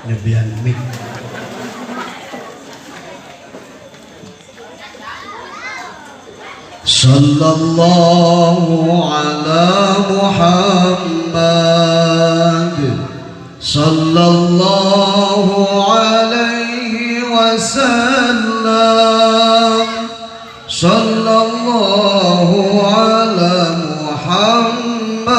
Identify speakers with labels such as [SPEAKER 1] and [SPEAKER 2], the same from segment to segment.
[SPEAKER 1] Nyobian mic. Sallallahu ala Muhammad, sallallahu alaihi wasallam, sallallahu ala Muhammad,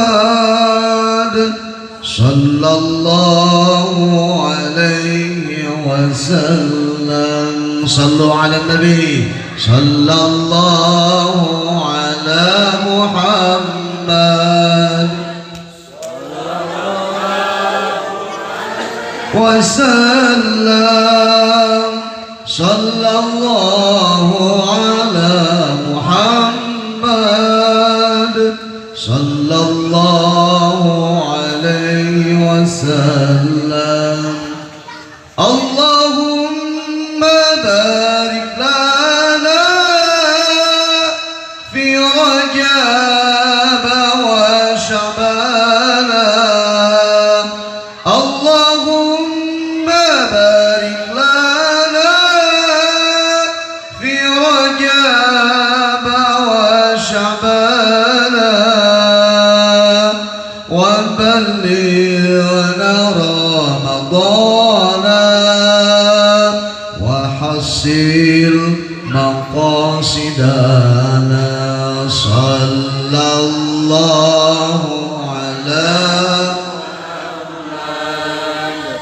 [SPEAKER 1] sallallahu alaihi wasallam. Sallu ala nabi, sallallahu ala Muhammad wasallam, sallallahu ala Muhammad, sallallahu alaihi wasallam. Allahumma barik lana fi Rajab wa Sya'ban. Allahumma barik lana fi Rajab wa Sya'ban wa ballighna Ramadana wa hasil maqasidana. Sallallahu ala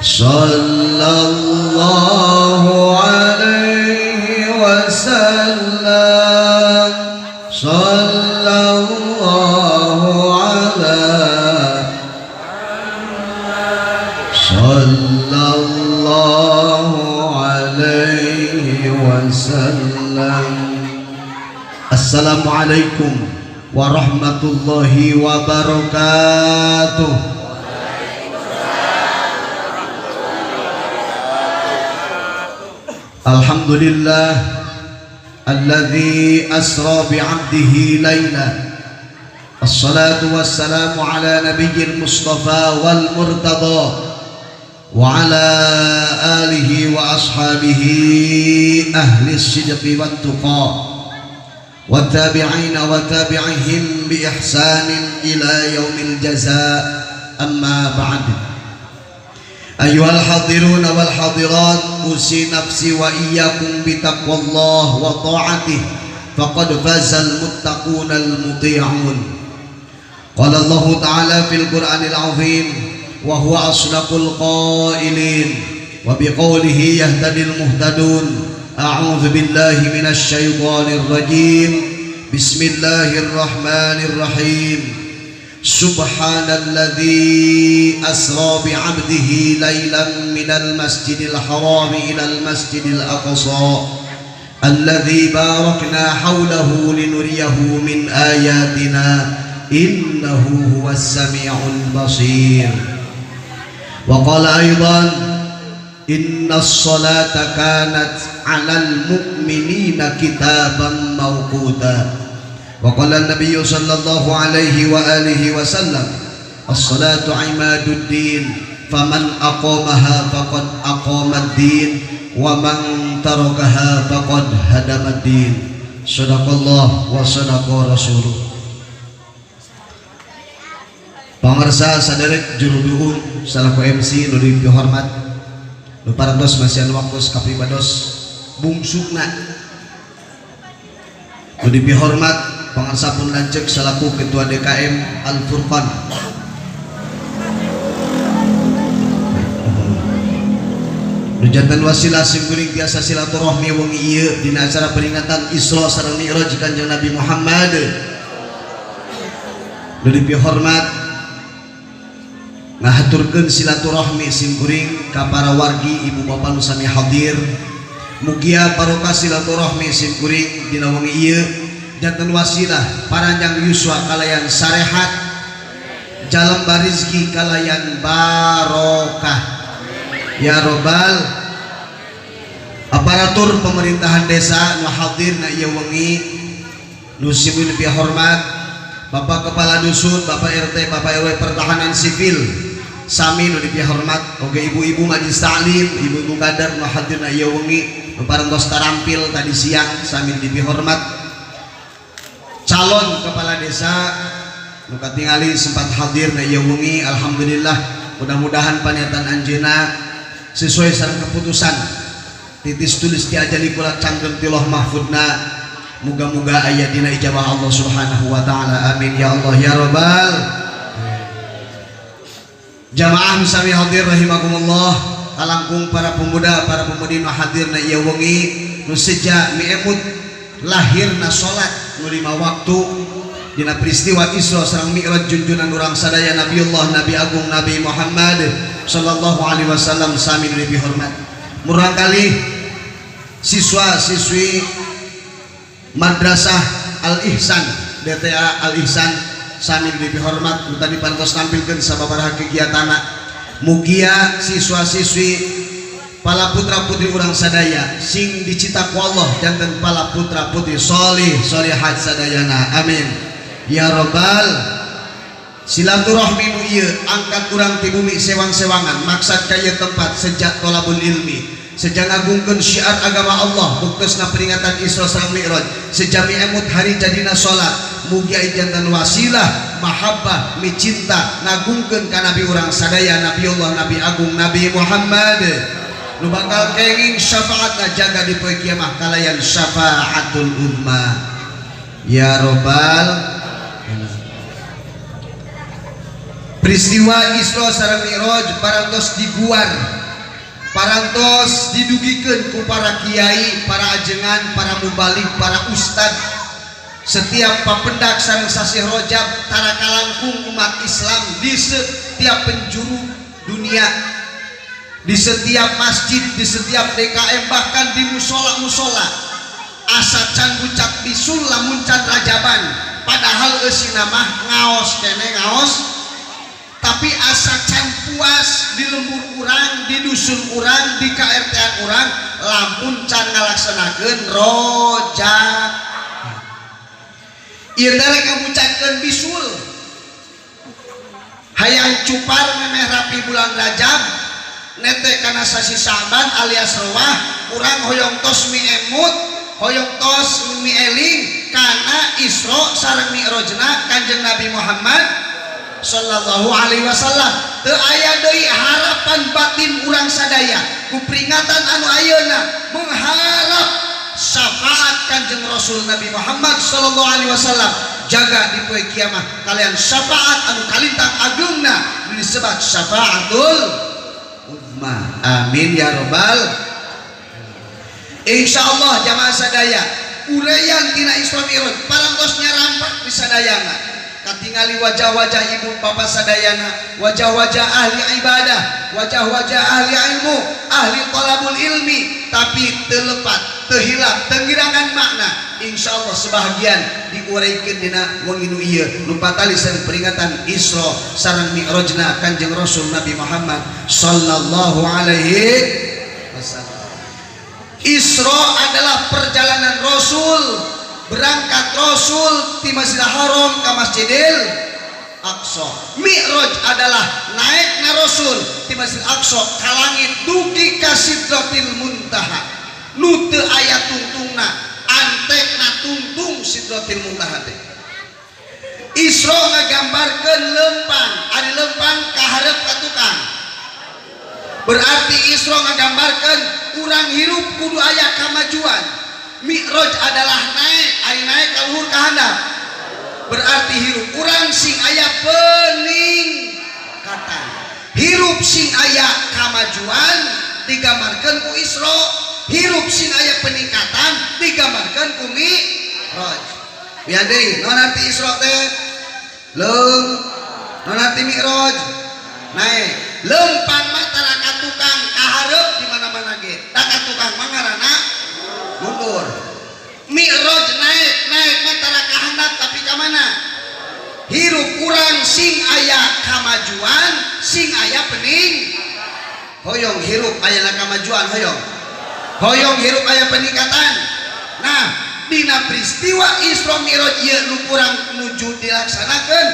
[SPEAKER 1] sallallahu alaihi wasallam, sallallahu ala sallallahu alaihi wasallam. Assalamualaikum warahmatullahi wabarakatuh. Alhamdulillah alladzi asra bi'abdihi laila. Assalatu wassalamu ala nabiyyil mustafa wal murtada wa ala alihi wa ashabihi ahli sidqi wat tuqa wa tabi'ina wa tabi'ihim bi ihsanin ila yaumil jazaa. Amma ba'd. Ayyuhal hadiruna wal hadirat, usi nafsi wa iyyakum bi taqwallah wa ta'atih faqad fazal muttaquna al muti'un. Qala Allah ta'ala fil Qur'anil azim wa huwa asdaqul qailin wa biqaulihi yahtadil muhtadun. A'udzu billahi minasy syaithanir rajim. Bismillahirrahmanirrahim. Subhanalladzi asra bi'abdihi lailan minal masjidil harami ilal masjidil aqsa alladzi barakna hawlahu linuriyahu min ayatina innahu huwas samiul basir. Wa qala aidan innas salata kanat 'alal mu'minina kitaban mawquta. Wa qala an-nabiyyu sallallahu alaihi wa alihi wasallam as-salatu imaduddin faman aqamaha faqad aqama ad-din wa man tarakaha faqad hadama ad-din. Sadaqallah wa sadaqa rasuluh. Pangarsa saderek juru duhun salaku MC nu dihormat nu parantos masihan waktu kapribados bungsukna nu dipihormat pangarsa pun lanceuk salaku ketua DKM Al Furqan nu janten wasilah simkuring tiasa silaturahmi wengi ieu dina acara peringatan Isra sareng Mi'raj Kanjeng Nabi Muhammad. Nu dipihormat ngahaturkeun silaturahmi simkuring ka para wargi ibu bapa nu sami hadir. Mugia barokah silaturahmi simkuring dina wengi ieu janten wasilah paranjang yuswa kalayan sarehat, jalan barizki kalayan barokah ya robbal. Aparatur pemerintahan desa nu hadir na ieu wengi nu simkuring dipihormat Bapak Kepala Dusun, Bapak RT, Bapak RW Pertahanan Sipil, Sami nu dipihormat oge ibu-ibu majelis taklim, ibu-ibu kader nu hadirna ieu wengi, nu parantos tarampil tadi siang, sami nu dipihormat. Calon kepala desa nu katingali sempat hadir na ieu wengi, alhamdulillah, mudah-mudahan paniatan anjeunna sesuai sareng keputusan titis tulis ti ajali kula canggem ti Loh Mahfudna, muga-muga aya dina ijabah Allah Subhanahu wa taala. Amin ya Allah ya rabbal. Jamaah sami hadir rahimakumullah, kalangkung para pemuda, para pemudi nu hadir na ieu wengi, nu seja miemut lahirna salat nu lima waktu dina peristiwa Isra sareng Mi'raj junjunan urang sadaya Nabiullah Nabi Agung Nabi Muhammad sallallahu alaihi wasallam, sami nu dihormat. Murang kali siswa-siswi Madrasah Al Ihsan DTA Al Ihsan sami nu dihormat, nu tadi parantos tampilkeun sababaraha kegiatanna. Mugia siswa-siswi pala putra putri urang sadaya sing dicita ku Allah janten pala putra putri solih solihat sadayana. Amin ya robbal. Silaturahmi nu ieu angkat urang ti bumi sewang-sewangan maksad ka ieu tempat sejak tolabul ilmi, sejak ngagungkeun syiar agama Allah, buktosna peringatan Isra sareng Mi'raj, sejak miemut hari jadina salat, mugia janten wasilah mahabbah micinta ngagungkeun ka nabi urang sadaya Nabiullah Nabi Agung Nabi Muhammad nu bakal kenging syafaatna jaga di poe kiamah kalayan syafaatul uzma ya robbal. Peristiwa Isra sareng Mi'raj parantos diguar, parantos didugikeun ku para kiai, para ajengan, para mubalig, para ustad. Setiap papendak sareng sasih Rajab tara kalangkung umat Islam di setiap penjuru dunia, di setiap masjid, di setiap DKM, bahkan di musola-musola asa can bucak bisul lamun can rajaban, padahal eusina mah ngaos kene ngaos, tapi asa can puas di lembur urang, di dusun urang, di KRT-an urang lamun can ngalaksanakeun rojab. Ieu teh rek ngabucakkeun bisul, hayang cupar memeh rapi bulan Rajab nete kana sasi Sa'ban alias Rowah. Urang hoyong tos miemut, hoyong tos mieling kana Isra sareng Mi'rajna Kanjeng Nabi Muhammad sallallahu alaihi wasallam. Teu aya deui harapan batin urang sadaya ku peringatan anu ayeuna mengharap syafaat Kanjeng Rasul Nabi Muhammad sallallahu alaihi wasallam jaga di poe kiamah kalian syafaat anu kalintang agungna disebut syafaatul uzma. Amin ya robbal. Insyaallah jamaah sadaya uraian tina Isra Mi'raj parantos nyarampak di sadayana, katingali wajah-wajah ibu bapak sadayana, wajah-wajah ahli ibadah, wajah-wajah ahli ilmu, ahli talabul ilmi, tapi telepat, tehilap, tenggirangan makna. Insyaallah sebahagian diuraikan dina wengi nu ieu nu patali sareng peringatan Isra sareng Mi'rajna Kanjeng Rasul Nabi Muhammad sallallahu alaihi wasallam. Isra adalah perjalanan Rasul, berangkat Rasul di Masjidil Haram ke Masjidil Aqsa. Mi'raj adalah naikna Rasul di Masjidil Aqsa ka langit dugi ka Sidratil Muntaha. Nu teu aya tungtungna, antekna tungtung Sidratil Muntaha teh. Isra ngagambarkeun lempang, ari lempang ka hareup ka tukang. Berarti Isra ngagambarkeun urang hirup kudu aya kamajuan. Mi'raj adalah naik, ari naik ka luhur ka handap. Berarti hirup urang sing aya peningkatan. Hirup sing aya kamajuan digambarkeun ku Isra, hirup sing aya peningkatan digambarkeun ku Mi'raj. Ya deui, naon arti Isra teh? Leung. Naon arti Mi'raj? Naik. Lempang mah tara ka tukang, ka hareup di mana-mana ge. Da ka tukang mah ngaranna mundur. Mi'raj naik, naik mah tara ka handap tapi ka mana? Hirup urang sing aya kamajuan, sing aya pening. Hoyong hirup aya kamajuan hoyong. Hoyong hirup aya peningkatan. Nah, dina peristiwa Isra Mi'raj ieu nu kurang nuju dilaksanakeun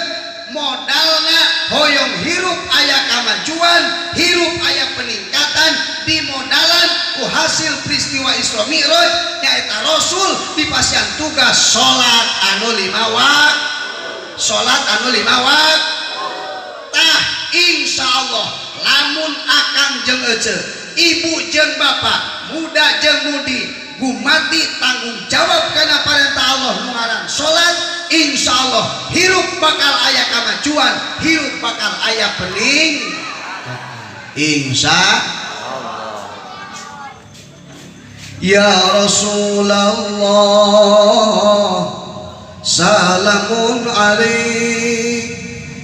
[SPEAKER 1] Modalna hoyong hirup aya kamajuan, hirup aya peningkatan, dimodalan ku hasil peristiwa Isra Mi'raj nyaeta Rasul dipasihan tugas salat anu lima waktu, salat anu lima waktu. Tah insyaallah lamun akang jeung ece, ibu jeung bapak, muda jeung mudi gumati tanggung jawab kana parentah Allah nu ngaran salat, insyaallah hirup bakal aya kamajuan, hirup bakal aya peningkatan. Insya Allah. Ya Rasulullah salamun alaik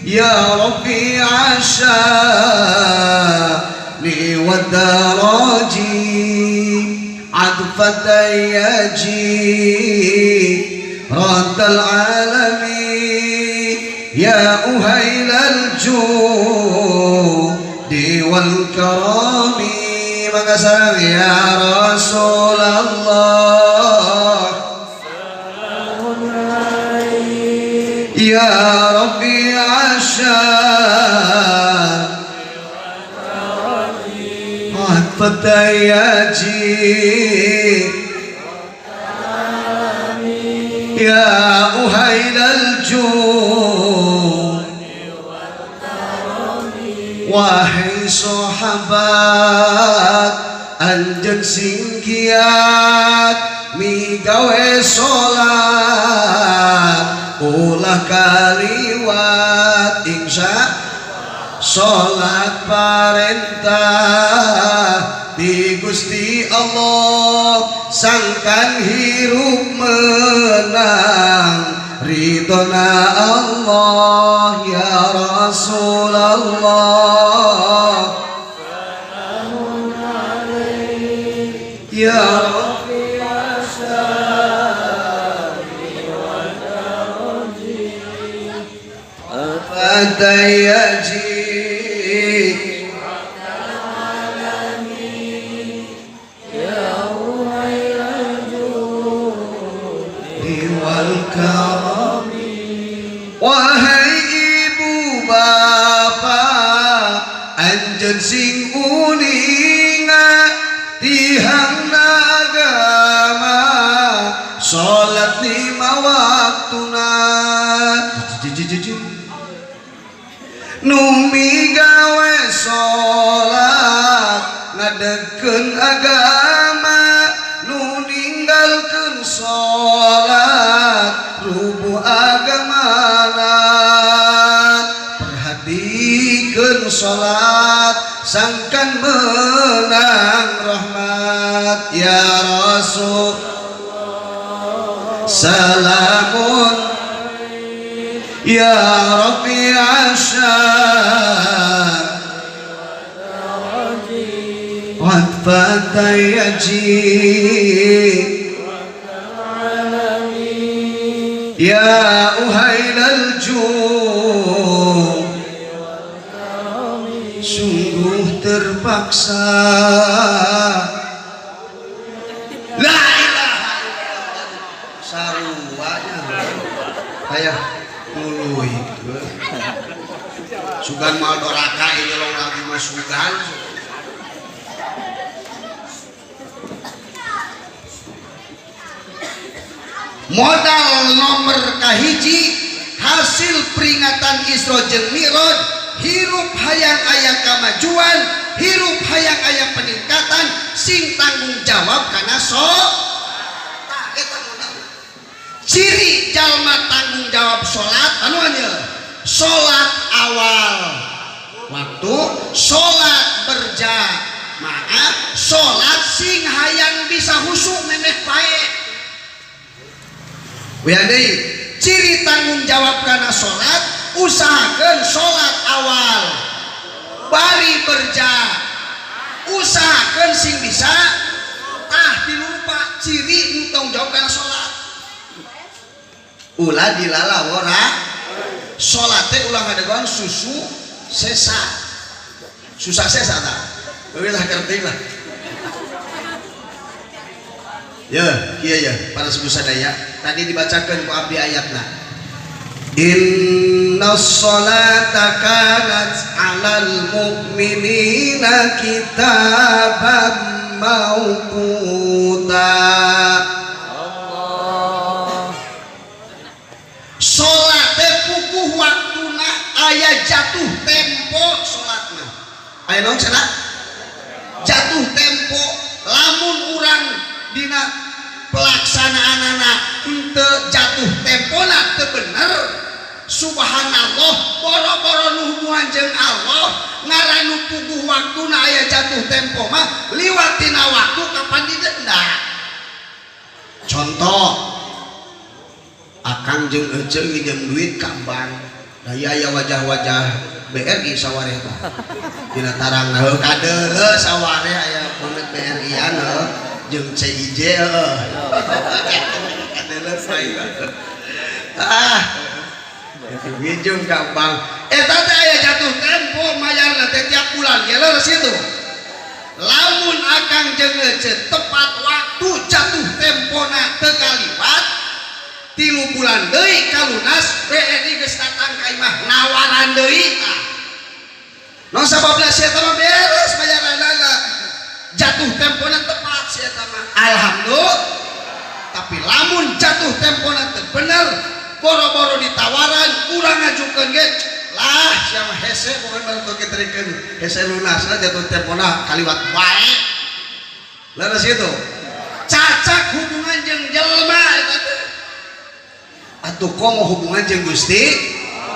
[SPEAKER 1] ya Rabbi asyani wa daraji adfatan yaji raddal alamin ya uhailal judi wal karami. Maka sareng ya Rasulullah ya Rabbi asya adfatan yaji ya uhailal jud. Wahai sahabat anjeun sing kiat migawe salat ulah kaliwat. Insya salat parentah di Gusti Allah sangkan hirup menang ridona Allah ya Rasulullah ya Rabbi
[SPEAKER 2] asyani wa daraji
[SPEAKER 1] fatayaji wahai ibu bapak anjeun sing uninga tihangna agama salat lima waktuna nu migawe salat ngadegkeun agama nu ninggalkeun salat rubuh agamana. Perhatikeun salat sangkan menang rahmat ya Rasul salamun ya Rabbi asya adfatan yaji ya uhailal jud. Sungguh terpaksa la ilaha illallah saruanya kayak nului sugan mal doraka ini long lagi mah sugan. Modal nomor kahiji hasil peringatan Isra jeung Mi'raj hirup hayang aya kamajuan, hirup hayang aya peningkatan, sing tanggung jawab kana tah eta modal. Ciri jalma tanggung jawab salat anu anjeun salat awal waktu, salat berjamaah, salat sing hayang bisa khusyuk memeh pae. Uyan deui, ciri tanggung jawab kana salat usahakeun salat awal bari berjamaah, usahakeun sing bisa tah dilupa ciri nu tanggung jawab kana salat. Ulah dilalawora salat teh ulah ngadegoan susu sesa. Susah sesa tah. Eueuh lah kerting lah. Ya, kieu ya para sepuh sadaya. Tadi dibacakan ku abdi ayatna. Inna Inna sholata kanat 'alal mu'minina kitaban mauquta.
[SPEAKER 2] Allah.
[SPEAKER 1] Salat teh puguh waktuna, aya jatuh tempo salatna. Aya naon cenah? Jatuh tempo. Lamun urang dina pelaksanaanana henteu jatuh tempona teu bener. Subhanallah, boro-boro nu hubungan jeung Allah, ngaran nu puguh waktuna aya jatuh tempo mah liwat tina waktu kapan didenda. Contoh, akang jeung ece nginjem duit ka bank. Da ieu aya wajah-wajah BRI sawareh tah. Dina tarang heuh kadeuleu sawareh aya banget BRI-an heuh jeung CIJ heuh. Kadeuleu sae. Ah. Nginjem ka bank. Eta teh aya jatuh tempo mayarna teh tiap bulan. Ya leres itu. Lamun akang jeung ece tepat waktu jatuh tempona teu kaliwat 3 bulan deui kalunas, BRI geus datang ka imah nawaran deui tah. Naon sababna sia eta mah beres bayaranana. Jatuh tempona tepat sia eta mah. Alhamdulillah. Tapi lamun jatuh tempona teu bener, boro-boro ditawaran urang ngajukeun ge lah sia mah hese bukan baru kitrikeun hese lunasna jatuh tempona kaliwat wae. Leres itu. Cacak hubungan jeung jelema eta teh. Atuh komo hubungan jeung Gusti,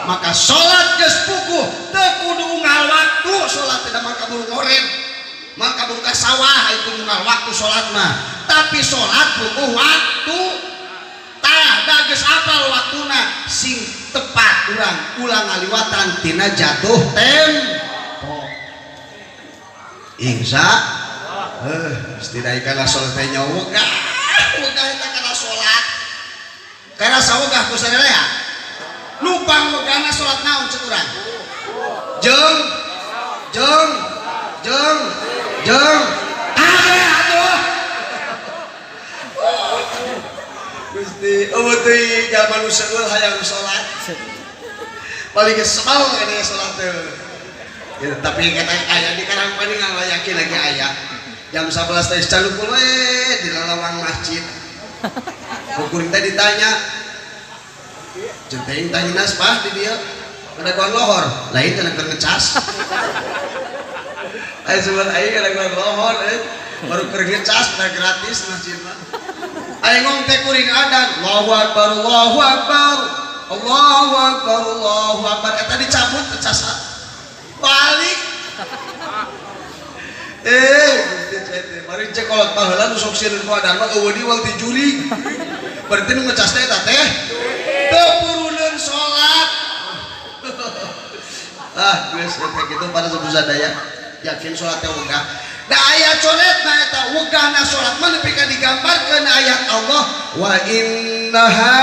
[SPEAKER 1] maka salat geus puguh teu kudu unggal waktu salat teh, mangka buru ngoren, mangka buru ka sawah itu unggal waktu salat mah, tapi salat puguh waktu tah da geus apal waktuna sing tepat urang ulah ngaliwatan tina jatuh tempo. Insya setidaknya kana salat teh nya wegah wegah eta kana salat. Karena sawegah ku sadaya lupang wegahna salat naon cek urang? Jeung jeung jeung jeung kabeh atuh. Gusti, eueuh teuing jalma nu seueul hayang salat. Paling geus sebel kana salat teh. Ya, tapi kata aya di Karang Paningan lah yakin lagi aya. Jam 11 teh calukul we di lawang masjid. Kuring teh ditanya, jeung teh tanya nas pah di dieu kadagoan lohor, lain cenah keur ngecas. Aya sumber aing kadagoan lohor baru keur ngecas da gratis masjid mah. Aing ngomong teh kuring adan, Allahu akbar, Allahu akbar, Allahu akbar, Allahu akbar, eta dicabut ngecas balik. Mari cek kolot baheula nu sok sieun ku adan mah eueuh diwal ti jurig. Berarti nu ngecas teh eta teh teu puruneun salat. Ah, geus eta kitu pada sadaya yakin salat teh wegah. Da aya coretna eta wegahna salat mah nepi ka digambarkeun ayat Allah wa innaha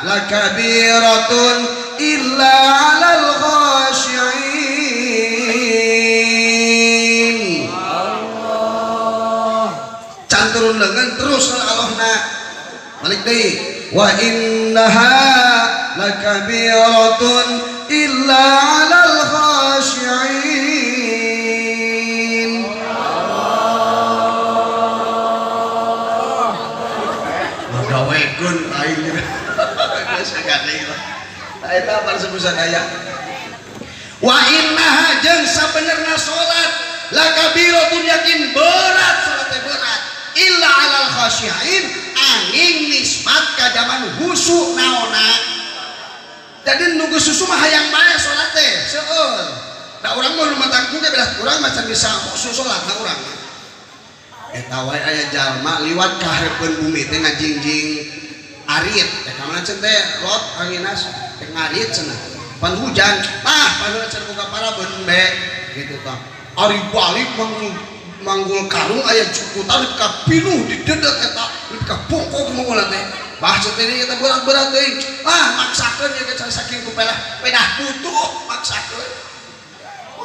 [SPEAKER 1] lakabiratun illa 'alal khashi'in.
[SPEAKER 2] Allah.
[SPEAKER 1] Can turun lengan terus Allahna balik deui wa innaha lakabiratun illa 'alal khashi'in.
[SPEAKER 2] Allah.
[SPEAKER 1] Ngagawekeun aing geus gade lah. Tah eta parsebusan aya wa innaha jeung sabenerna salat lakabiratun yakin berat salat teh berat illa 'alal khashi'in angin nisbat ka zaman husu naona. Jadi nunggu susu mah hayang bae salat teh seueur. Da urang mah rumah tanggung ge belah urang mah can bisa khusu salat na urang. Eta wae aya jalma liwat ka hareupeun bumi teh ngajingjing arit. Teh ka mana cenah teh lot anginas teh ngarit cenah. Pan hujan, tah pan cenah boga parabeun be gitu tah. Ari balik manggul karung aya jukutan ka pinuh di dedet eta ka bongkok manggulna teh. Bah cenah teh eta berat-berat teuing. Ah maksakeun ye ge saking ku pelah pedah butuh maksakeun.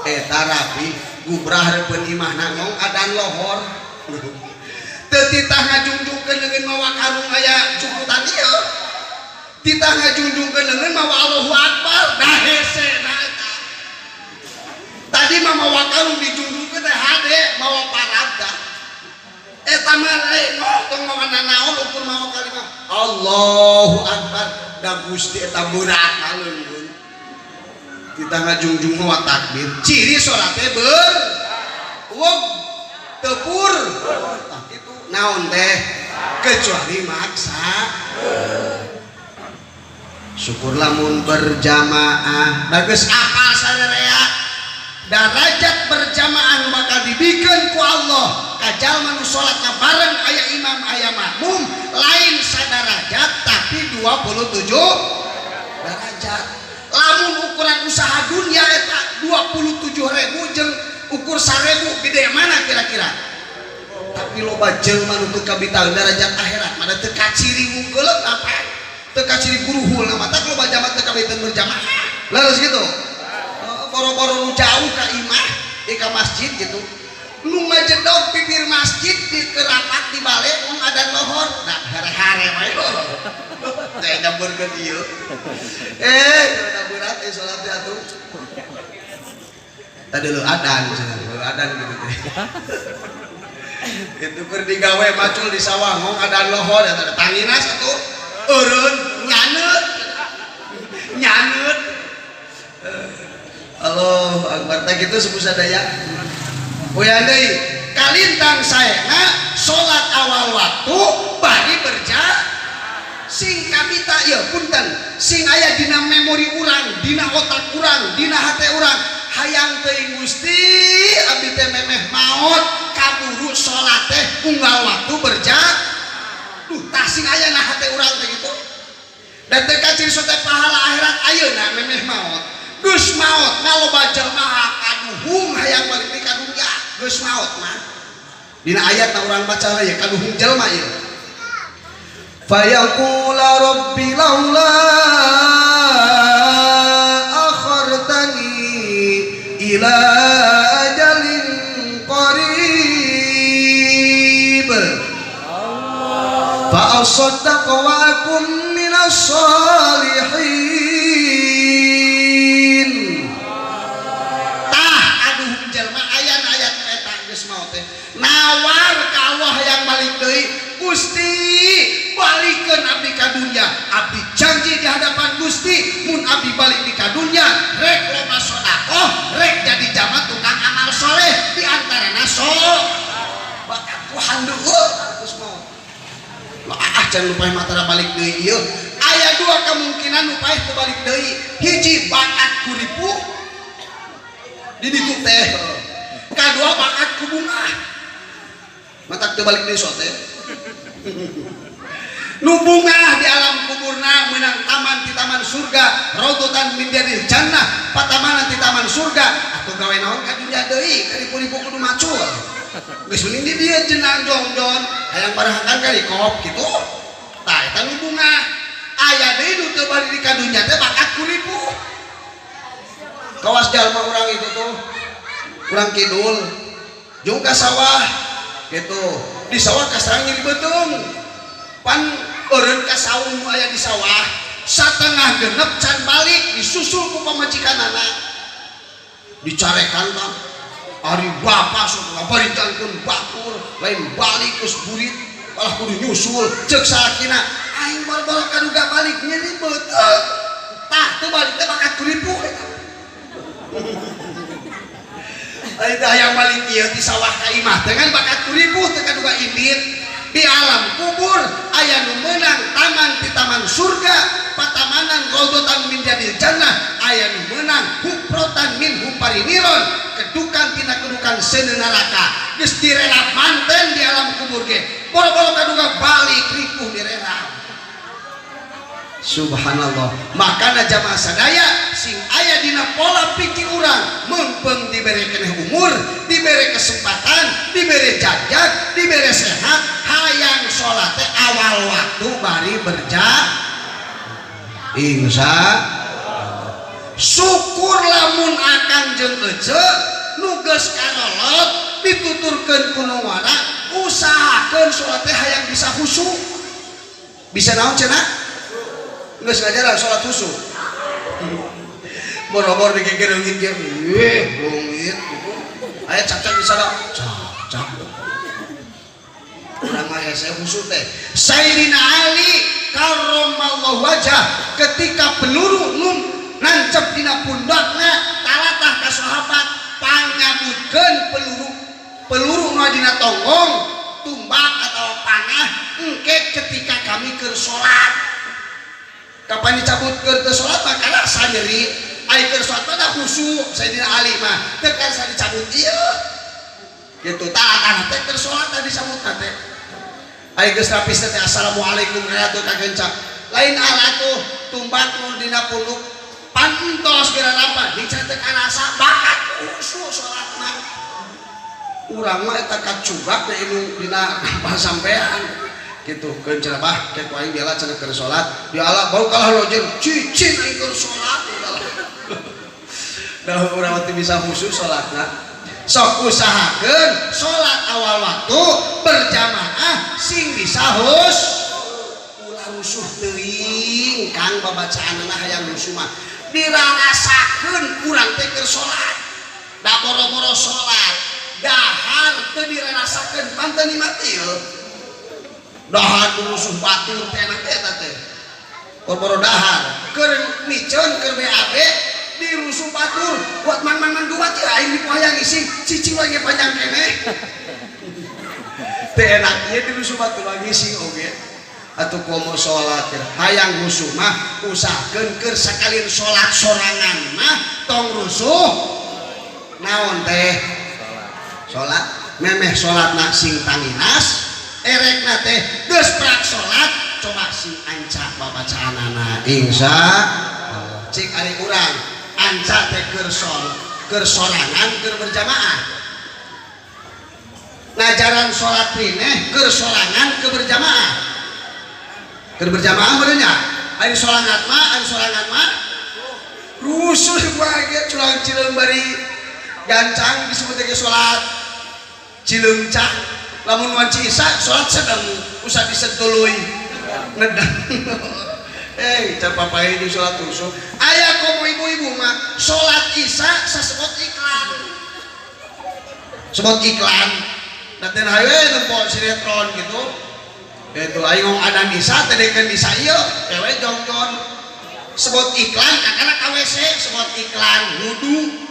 [SPEAKER 1] Eta rapi gubrah hareupeun imahna ngong adan lohor. Teu titah ngajungjungkeun leungeun mawa karung aya jukutan ieu. Titah ngajungjungkeun leungeun mawa Allahu Akbar. Dah Tadi mah mawa kalung dijungjungkeun teh hade mawa parab tah. Eta mah lengok tong mawa nanaon ukur mawa kalimah Allahu Akbar da Gusti eta berat leungeun. Kita ngajungjung mawa takbir. Ciri salat teh ber wog tepur. Tah kitu naon teh kecuali maksa. Syukur lamun berjamaah bagus apal sarerea darajat berjamaah bakal dibikeun ku Allah ka jalma nu salatna bareng aya imam aya makmum lain sadarajat tapi 27 derajat. Lamun ukuran usaha dunia eta 27.000 jeung ukur 1.000 gede mana kira-kira? Tapi loba jelema nu teu kabitaeun derajat akhirat mana teu kaciri wungkeuleut apa teu kaciri guruhul mata loba jamaah teu kabitaeun berjamaah. Leres gitu. Boro-boro nu jauh ka imah di ka masjid gitu. Nu ngajedog pipir masjid di kerapat di bale mung adan lohor. Nah hare-hare wae lho. Teh nyampeurkeun ieu. Udah berat salat teh atuh. Tadi lu adan cenah, lu adan gitu teh. Itu keur digawe macul di sawah ngong adan lohor eta tangina satu eureun nyaneut. Nyaneut. Allah Akbar teh kitu sepuh sadaya. Uyan deui kalintang saena salat awal waktu bari berja sing kabita ieu punten sing aya dina memori urang, dina otak urang, dina hate urang hayang teuing Gusti abdi teh memeh maot kaburu salat teh unggal waktu berja. Duh tah sing aya na hate urang teh kitu. Dan teh kaciri teh pahala akhirat ayeuna memeh maot. Geus maot ngaloba jelema kaduhung hayang balik deui ka dunya geus maot mah. Dina ayat na urang baca ya kaduhung jelema ieu. Fayaqula rabbi laula akhartani ila ajalin qarib fa asaddaqa wa akum minas salihin. Tah aduh jelema aya ayat eta geus maot teh nawar ka Allah yang balik deui Gusti balikeun abdi ka dunya abdi janji di hadapan Gusti mun abdi balik di ka dunya rek loba sedekah rek jadi jama tukang amal soleh di antarana so bakat ku handeueut geus maot. Ah can lupa matara balik deui ieu aya dua kemungkinan nu paeh teu balik deui hiji bakat ku ripuh di ditu teh kadua bakat ku bungah matak teu balik deui sote nu bungah di alam kuburna meunang taman di taman surga raudhatan min riyadil jannah patamanan di taman surga atuh gawe naon ka dunya deui karipu-ripu kudu macul geus mending di dieu jenang jongjon hayang barahakan ka kop kitu tah eta nu bungah aya deui nu teu balik di ka dunya teh bakat ku ripuh kawas jalma urang itu tuh urang kidul jeung ka sawah gitu di sawah kasarang nyeri beuteung pan eureun ka saung nu aya di sawah satengah genep can balik disusul ku pamajikanana dicarekan tah ari bapa sok bari jangkun batur lain balik geus burit malah kudu nyusul ceuk salakina aing bal-bal kaduga balik nyeri beuteung tah teu balik teh bakat ku ripuh eta. Ari teh hayang balik ieu ti sawah ka imah teh kan bakat ku ripuh teh kaduga indit di alam kubur aya nu meunang taman di taman surga patamanan raudhatan min riyadil jannah aya nu meunang huprotan min hupariniron kedukan tina kedukan seuneu neraka geus direlap manten di alam kubur ge boro-boro kaduga balik ripuh direlap. Subhanallah makana jamaah sadaya sing aya dina pola pikir urang meungpeung dibere keneh umur dibere kesempatan dibere jajak dibere sehat hayang salat teh awal waktu bari berja insya syukur lamun akang jeung ece nu geus karolot dituturkeun ku nu ngora usahakeun salat teh hayang bisa khusyuk bisa naon cenah geus ngajaran salat khusyuk Boro-boro digeger leungit ge, weh, leungit gitu. Aya cacak di sana, cacak. Urang mah hese khusyuk teh. Sayyidina Ali karramallahu wajah ketika peluru num nancep dina pundakna talatah ka sahabat pangnyabutkeun peluru peluru nu dina tonggong tumbak atau panah engke ketika kami keur salat. Kapan dicabut keur teu salat mah karasa nyeri. Ai keur salat mah da khusyuk Sayyidina Ali mah teu karasa dicabut ieu. Gitu talatah teh keur salat teh dicabut teh. Ai geus rapis teh assalamualaikum atuh kagencak. Lain ala tuh tumbak nu dina punduk pantos geura rampa dica teu karasa bakat khusyuk salatna. Urang mah eta kacugak teh nu dina rampa sampean. Gitu keun cenah bah ke ku aing diala cenah keur salat diala bau kalah lojeun cicing aing keur salat. Da urang mah teu bisa khusyuk salatna. Sok usahakeun salat awal waktu berjamaah sing bisa hus ulah rusuh teuing Kang babacaanna hayang rusuh mah dirarasakeun urang teh keur salat. Da boro-boro salat dahar teu dirarasakeun pan teu nikmat ieu. Dahar rusuh batur teh enak eta teh. Boro-boro dahar keur miceun keur BAB dirusuh batur buat man-man dua teh aing dipohayang ising cicing wae ge panjang keneh. Teu enak ieu dirusuh batur lagi ising oge. Atuh komo salat hayang rusuh mah usahakeun keur sakalin salat sorangan mah tong rusuh. Naon teh? Salat. Memeh salatna sing tanginas erekna teh geus prak salat coba sing anca babacaanana insya Allah. Cik ari urang anca teh keur keur sorangan keur berjamaah. Ngajaran salat rineh keur sorangan keur berjamaah. Keur berjamaah bener nya? Ari sorangan mah, ari sorangan mah rusuh bae culang cileung bari gancang disebut ge salat cileungcang. Lamun wanci isya salat sedang usah disetuluy ngedang. Can papai di salat rusuh. Aya komo ibu-ibu mah salat isya sasebot iklan. Sebot iklan. Daten hawe nempo sinetron gitu. Itu aing ngomong adan isya teh dekeun isya ieu, ewe jongjon. Sebot iklan kakana ka WC, sebot iklan wudu.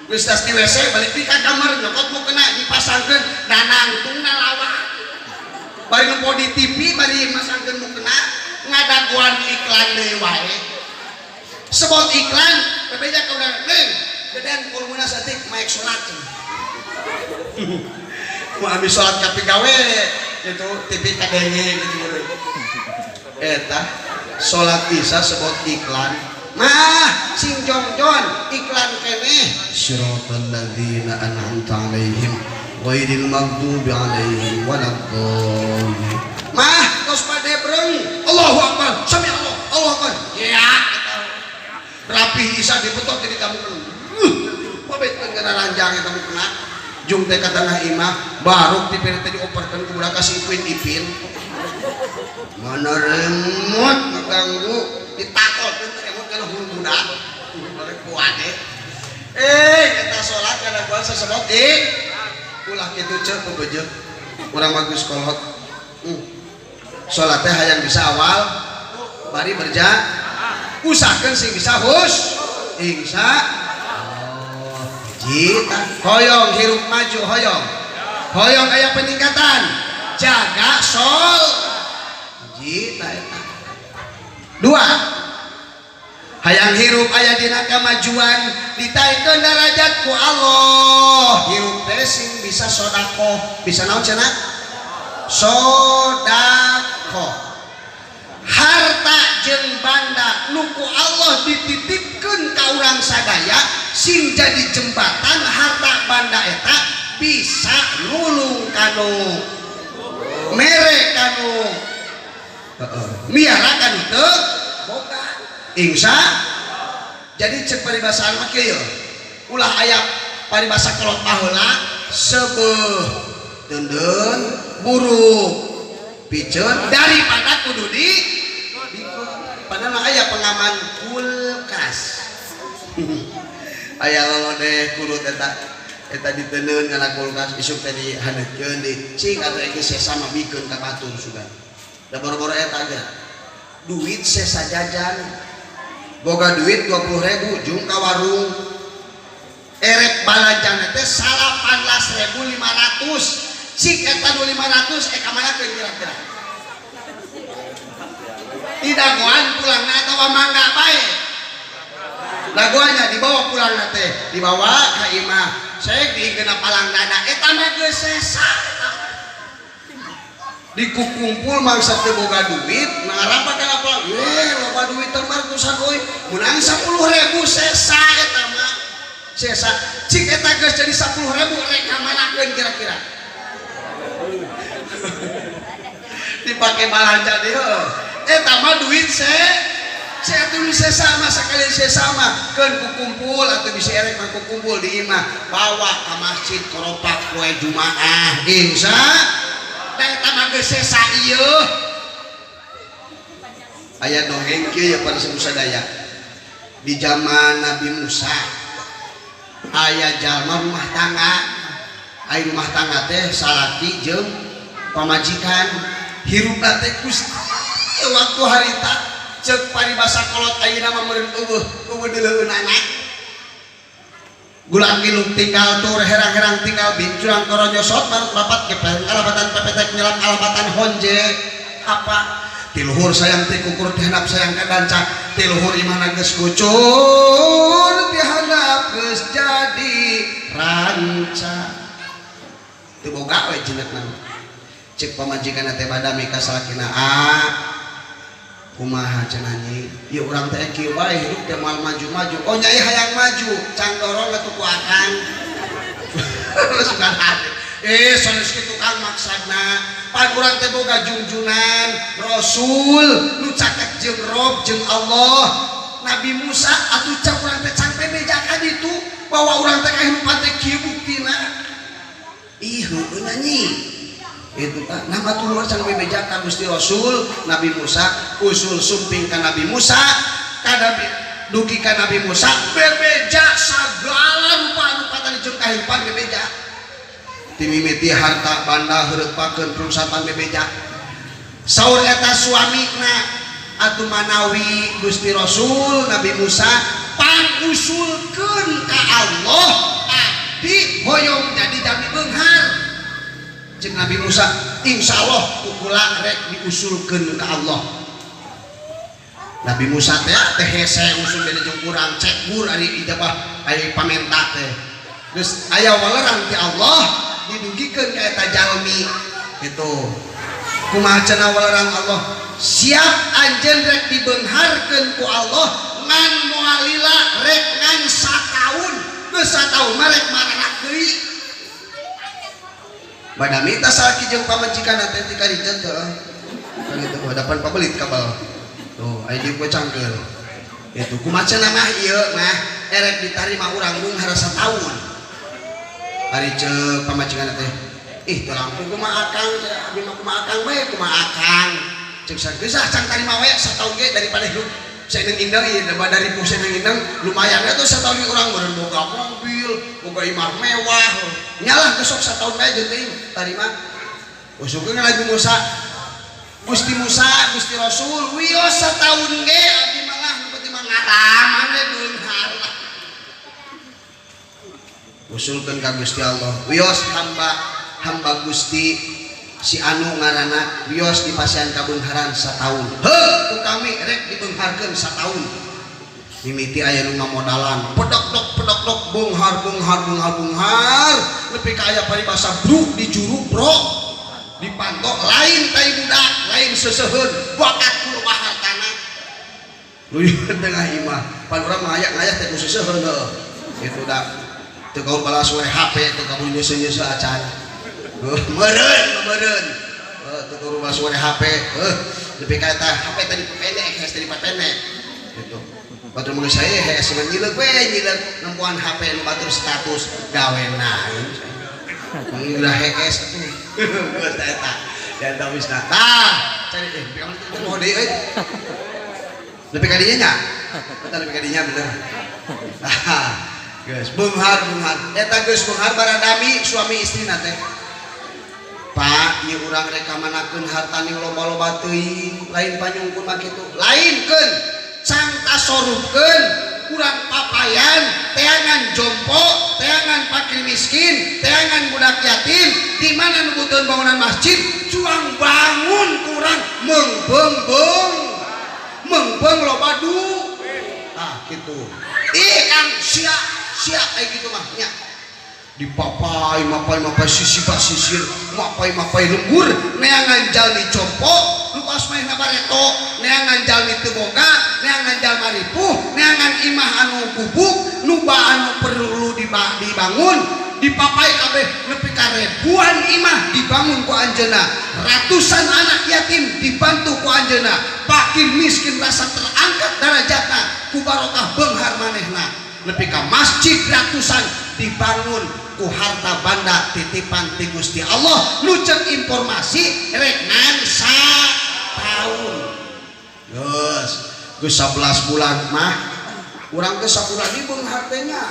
[SPEAKER 1] Geus tas di WC balik di ka kamar nyokot mukena dipasangkeun danangtungna lawak. Bari nempo di TV bari masangkeun mukena ngadaguan iklan deui wae. Sebot iklan bebeja ka urang, "Neng, gedean volumena saeutik maek salat." Mau ambil salat ka pigawe gitu TV kadenge gitu. Eta salat isya sebot iklan mah sing jongjon iklan keneh siratal ladzina an'amta alaihim ghairil maghdubi alaihim waladdallin. Mah tos padebreng Allahu akbar sami Allah Allahu akbar ya rapih isya dibetot jadi kamu kena pabetkeun kana ranjang eta mukena jung teh ka tengah imah baruk ti teh dioperkeun ku budak ka si Ipin Ipin mana remote ngeganggu ditakol teh remote kana hulu budak balik kuade eta salat kana gua sasebot ulah kitu ceu bebeje urang mah geus kolot. Salat teh hayang bisa awal bari berja usahakeun sing bisa hus insya Allah. Jita hoyong hirup maju hoyong hoyong aya peningkatan jaga sol jita eta. Dua hayang hirup aya dina kemajuan ditaikeun darajat ku Allah hirup teh sing bisa sodakoh bisa naon cenah sodakoh harta jeung banda nu ku Allah dititipkeun ka urang sadaya sing jadi jembatan harta banda eta bisa nulung kanu mere kanu miara kanu teu boga insya. Jadi cek paribasaan mah kieu ulah aya paribasa kolot baheula sebeuh deundeun buruk piceun daripada kudu di padahal mah aya pengaman kulkas. Aya lolodeh kurut eta eta diteunkeun kana kulkas isuk teh dihaneutkeun di cing atuh geus sesa mah bikeun ka batur sudah. Da boro-boro eta ge. Duit sesa jajan. Boga duit 20.000 jung ka warung. Erek balanjana teh 18.500. Cik eta nu 500 ka manakeun kira-kira? Didagoan pulangna atawa mangga bae. Dagoannya dibawa pulang teh, dibawa ka imah. Sek diikeuna palang dada eta mah geus sesa eta. Dikukumpul mangsa teu boga duit, ngarapa kana pulang. Loba duit teh mah ratusan euy. Meunang 10.000 sesa eta mah. Sesa. Cik eta geus jadi 10.000 rek ka manakeun kira-kira? Dipake balanja deui heuh. Eta mah duit saya tulis sesama sekali sesama keun kukumpul atau bisa erek mah kukumpul di imah bawa ke masjid koropak poe Jumaah insya da eta mah geus sesa ieu aya dongeng kieu ya pada sadaya di zaman Nabi Musa aya jalma rumah tangga aya rumah tangga teh salaki jeung pamajikan hirupna teh Gusti waktu harita cek paribasa kolot ayeuna mah meureun eueuh eueuh dileueunana gulang gilung tinggal tur herang-herang tinggal bincurang koronyosot marut bapat kepen alabatan pepetek nyelap alabatan honje apa tiluhur sayang ti kukur ti handap sayang ka danca tiluhur imahna geus kucur ti handap geus jadi ranca teu boga we jinetna cek pamajikanna teh badami ka salakina kumaha cenah nyi ieu urang teh kieu bae hirup teh moal maju-maju oh nyai hayang maju cang dorong atuh ku akang suka hati sanes kitu kang maksudna pan urang teh boga jungjunan rasul nu caket jeung Rob jeung Allah Nabi Musa atuh cang urang teh cang bebejakan itu bahwa urang teh kahirupan teh kieu buktina ih heueuh nyi itu kan nama tuh cang bebejakan Gusti Rasul Nabi Musa usul sumping ka Nabi Musa ka Nabi dugi ka Nabi Musa bebeja sagala rupa-rupa tadi jeung kahirupan bebeja timimiti harta banda heureut pakeun rungsatan bebeja saur eta suamina atuh manawi Gusti Rasul Nabi Musa pangusulkeun ka Allah abdi hoyong jadi jami beunghar cek Nabi Musa insya Allah kukula rek diusulkeun ka Allah Nabi Musa teh teh hese usul beda jeung urang cek gur ari ijabah ari pamenta teh geus aya waleran ti Allah didugikeun ka eta jalmi itu kumaha cenah waleran Allah siap anjeun rek dibeungharkeun ku Allah ngan moal lila rek ngan sataun geus sataun mah rek mararak deui badami tah salaki jeung pamajikan teh ti kadieu teh kan itu hadapan pabelit kabel tuh aya di kue cangkeul itu kumaha cenah mah ieu mah erek ditarima urang beunghar sataun ari ceuk pamajikan teh ih teu langkung kumaha akang abdi mah kumaha akang bae kumaha akang ceuk sageus ah cang tarima we sataun ge daripada hirup seneng indeng ieu dari seneng indeng lumayan atuh sataun urang meureun boga mobil boga imah mewah nyalah gesok sataun bae jeung teuing tarima usukeun Nabi Musa Gusti Musa Gusti Rasul wios sataun ge abdi malah nu penting mah ngalaman we beunghar lah usulkeun ka Gusti Allah wios hamba Gusti si anu ngaranna wios dipasihan kabeungharan sataun heuh ku kami rek dibeungharkeun sataun mimiti aya nu ngamodalan pedok-dok pedok-dok beunghar beunghar beunghar beunghar nepi ka aya paribasa bruk di juru bro dipantok lain tai budak lain seseuheun wakat ku loba hartana luyuh tengah imah pan urang mah aya-aya teh ku seseuheun heuh itu da teu kaul balas we HP teu kaul nyeuseuh-nyeuseuh acan meureun meureun teu kaul balas we HP nepi ka eta HP tadi pendek hees tadi pendek gitu batur mun saya hees ngan nyileuk we nyileuk nempuan HP nu batur status gawena udah hees atuh geus eta dan tawisna tah cari teh nepi ka mana teh deui euy nepi ka dieu nya Eta nepi ka dinya bener. Geus beunghar beunghar. Eta geus beunghar baradami suami istrina teh. Pak, ieu urang rek kamanakeun harta ning loba-loba teuing, lain panyungkun mah kitu. Lainkeun, cang tasorupkeun, urang papayan, teangan jompo, teangan fakir miskin, teangan budak yatim, di mana nu butuheun bangunan masjid, cuang bangun kurang meungpeung beung. Meungpeung loba du. Ah, kitu. Ih, Kang, sia sia kayak gitu mah nya. Dipapai mapai mapai sisi basisir mapai mapai lembur neangan jalmi jompo lupas main bareto neangan jalmi teu boga neangan jalma ripuh neangan imah anu gubuk nuba anu perlu dibangun dipapai kabeh nepi ka ribuan imah dibangun ku anjeunna, ratusan anak yatim dibantu ku anjeunna, fakir miskin rasa terangkat darajatna ku barokah beunghar manehna, nepi ka masjid ratusan dibangun ku harta banda titipan ti Gusti Allah. Nu cek informasi rek ngan sataun, geus geus 11 bulan mah urang teh sabulan di beunghar teh nya,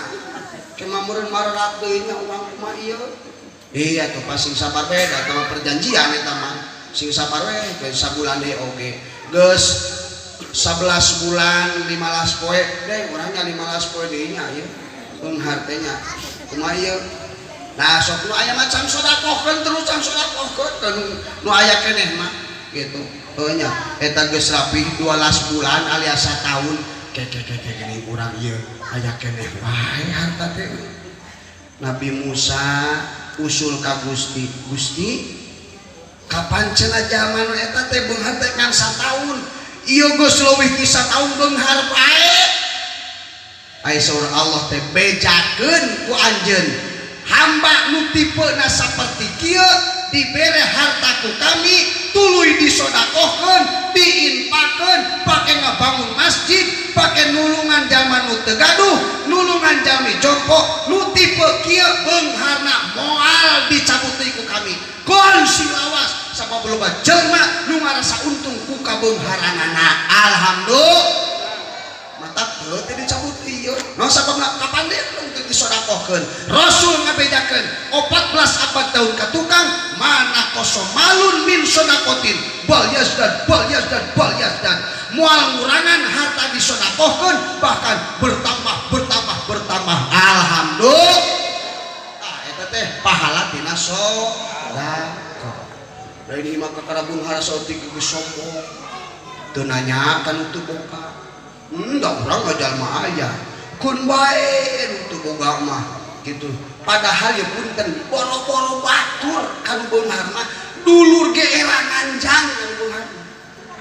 [SPEAKER 1] cuma meureun mararat deui nya urang kumaha ieu. Iya tuh, pas sing sabar we, da mah perjanjian eta mah, sing sabar we geus sabulan deui oge. Geus 11 bulan 15 poe deh urangnya, 15 poe deui nya ieu beunghar teh nya kumaha ieu. Nah, sok nu aya macam sodakohkeun terus, cang sodakohkeun nu aya keneh mah gitu. Heuh nya eta geus rapih 12 bulan alias sataun, ke ke ke ke geuning urang ieu aya keneh wae harta teh. Nabi Musa usul ka Gusti, Gusti, kapan cenah jalma nu eta teh beunghar teh ngan sataun, ieu geus leuwih ti sataun beunghar bae. Aya saur Allah teh, bejakeun ku anjeun hamba nu tipena saperti kieu dibere harta ku kami, tuluy disodakohkeun, diinfakeun, pake ngabangun masjid, pake nulungan jalma nu teu gaduh, nulungan jalmi jompo, nu tipe kieu beungharna moal dicabut deui ku kami. Kon si lawas sabab loba jelma nu ngarasa untung ku kabeungharanana. Alhamdulillah, mata teu teh dicabut ieu no sababna kapan deui teu disodakohkeun. Rasul ngabejakeun 14 abad tahun ka tukang, mana kosomalun min sodakotin bal yazdad bal yazdad bal yazdad, moal ngurangan harta disodakohkeun, bahkan bertambah bertambah bertambah. Alhamdulillah. Ah, eta teh pahala tina sodakoh. Lain ieu mah kakara beunghar saeutik geus sombong, teu nanya kan teu boga. Enggak, urang mah jalma aya kun bae nu teu boga mah gitu. Padahal ya punten, boro-boro batur kanu beunghar mah, dulur ge era nganjang kanu beunghar mah.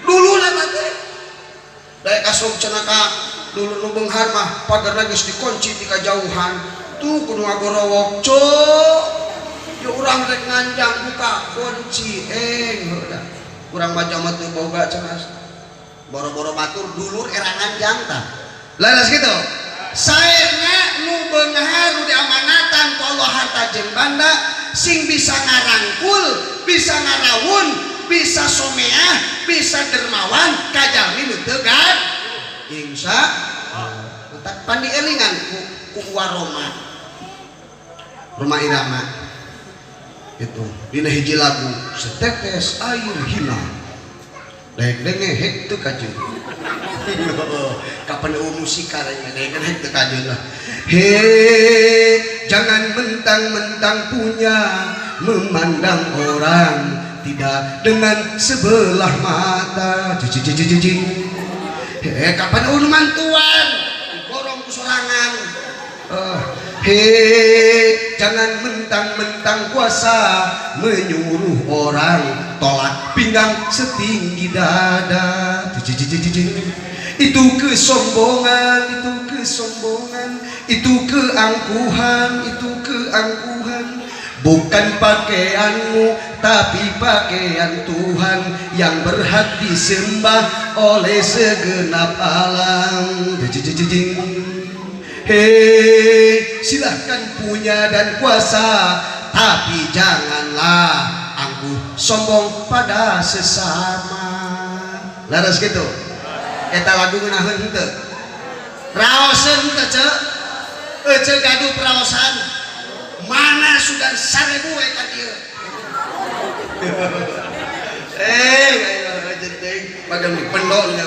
[SPEAKER 1] Dulur eta teh daek asup cenah ka dulur nu beunghar mah, pagarna geus dikunci ti kajauhan tuh, kudu ngagorowok cok ya urang rek nganjang buka kunci eng heuh urang mah jalma teu boga cenah. Boro-boro batur, dulur era nganjang tah. Laras gitu saena nu beunghar nu diamanatan ku Allah harta jeung banda sing bisa ngarangkul, bisa ngarawun, bisa someah, bisa dermawan ka jalmi nu teu gaduh. Insya Allah pan dielingan ku Rhoma Rhoma Irama itu dina hiji lagu, setetes air hina daek denge hek teu kajeun. Kapan eueuh musika daek hek teu kajeun lah. He, jangan mentang-mentang punya memandang orang tidak dengan sebelah mata. Cici. He, kapan eueuh mantuan digorong ku sorangan. He, jangan mentang-mentang kuasa menyuruh orang tolak pinggang setinggi dada. Cici. Itu kesombongan, itu kesombongan, itu keangkuhan, itu keangkuhan. Bukan pakaianmu, tapi pakaian Tuhan yang berhak disembah oleh segenap alam. Cici. Hei, silahkan punya dan kuasa, tapi janganlah angkuh sombong pada sesama. Laras gitu. Eta lagu ngeunaheun henteu? Raoseun teh ceu? Ece gaduh peraosan. Mana sudah 1000 we ka dieu. Ayo teuing bagan dipendok nya.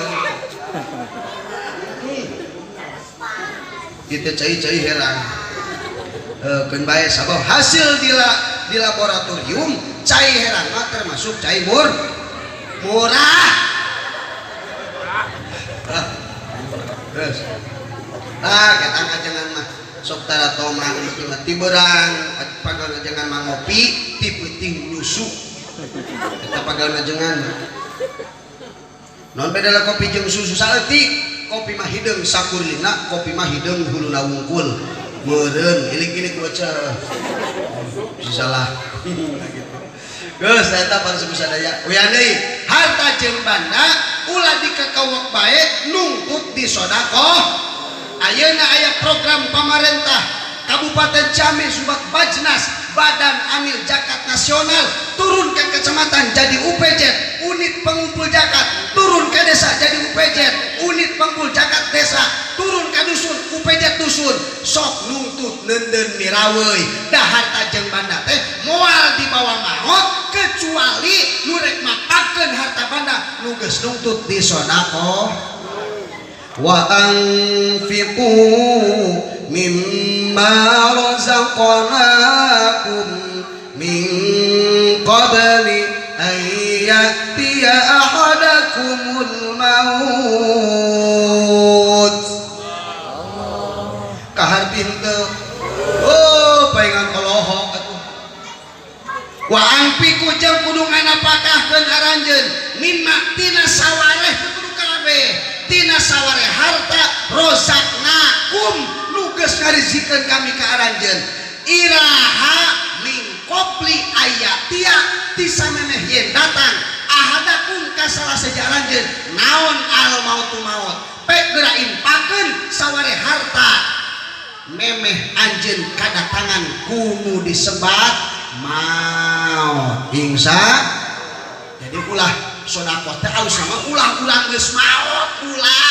[SPEAKER 1] Kita cai-cai herang. Keun bae sabab hasil di laboratorium cai herang mah termasuk cai murah. Terus. Tah eta ngajengan mah sok tara tomang mah ti beurang pagal ngajengan mah ngopi ti peuting nyusu. Eta pagal ngajengan. Non bedana kopi jeung susu saeutik. Kopi mah hideung sakurlina, kopi mah hideung huluna wungkul. Meureun ilik-ilik baca. Bisa salah. Geus eta para sadaya. Uyan deui, harta jeung banda ulah dikakawak bae nungtut di sedekah. Ayeuna aya program pamarentah Kabupaten Ciamis Subak Bajnas, Badan Amil Zakat Nasional, turun ke kecamatan jadi UPZ, unit pengumpul zakat, turun ke desa jadi UPZ, unit pengumpul zakat desa, turun ke dusun UPZ dusun, sok nungtut neundeun miraweuy, da harta jeung banda teh moal dibawa maot kecuali nu rek mapagkeun harta banda nu geus nungtut di sedekah. Wa anfiqu mimma razaqnakum min qabli an ya'tiya ahadakumul maut. Kaharti henteu. Oh, paingan olohok atuh. Wa anfiqu jeung kudu nganapakahkeun aranjeun mimma tina sawareh kudu kabeh. Tina sawareh harta rozaknakum nu geus ngarizikeun kami ka aranjeun. Iraha min qabli ayatia ti samemeh yen datang ahadakum ka salah sahiji aranjeun naon al mautu maut. Pek geura inpakeun sawareh harta memeh anjeun kadatangan kunu disebat maut. Ingsa jadi ulah sedekah teh alus mah ulah urang geus maot ulah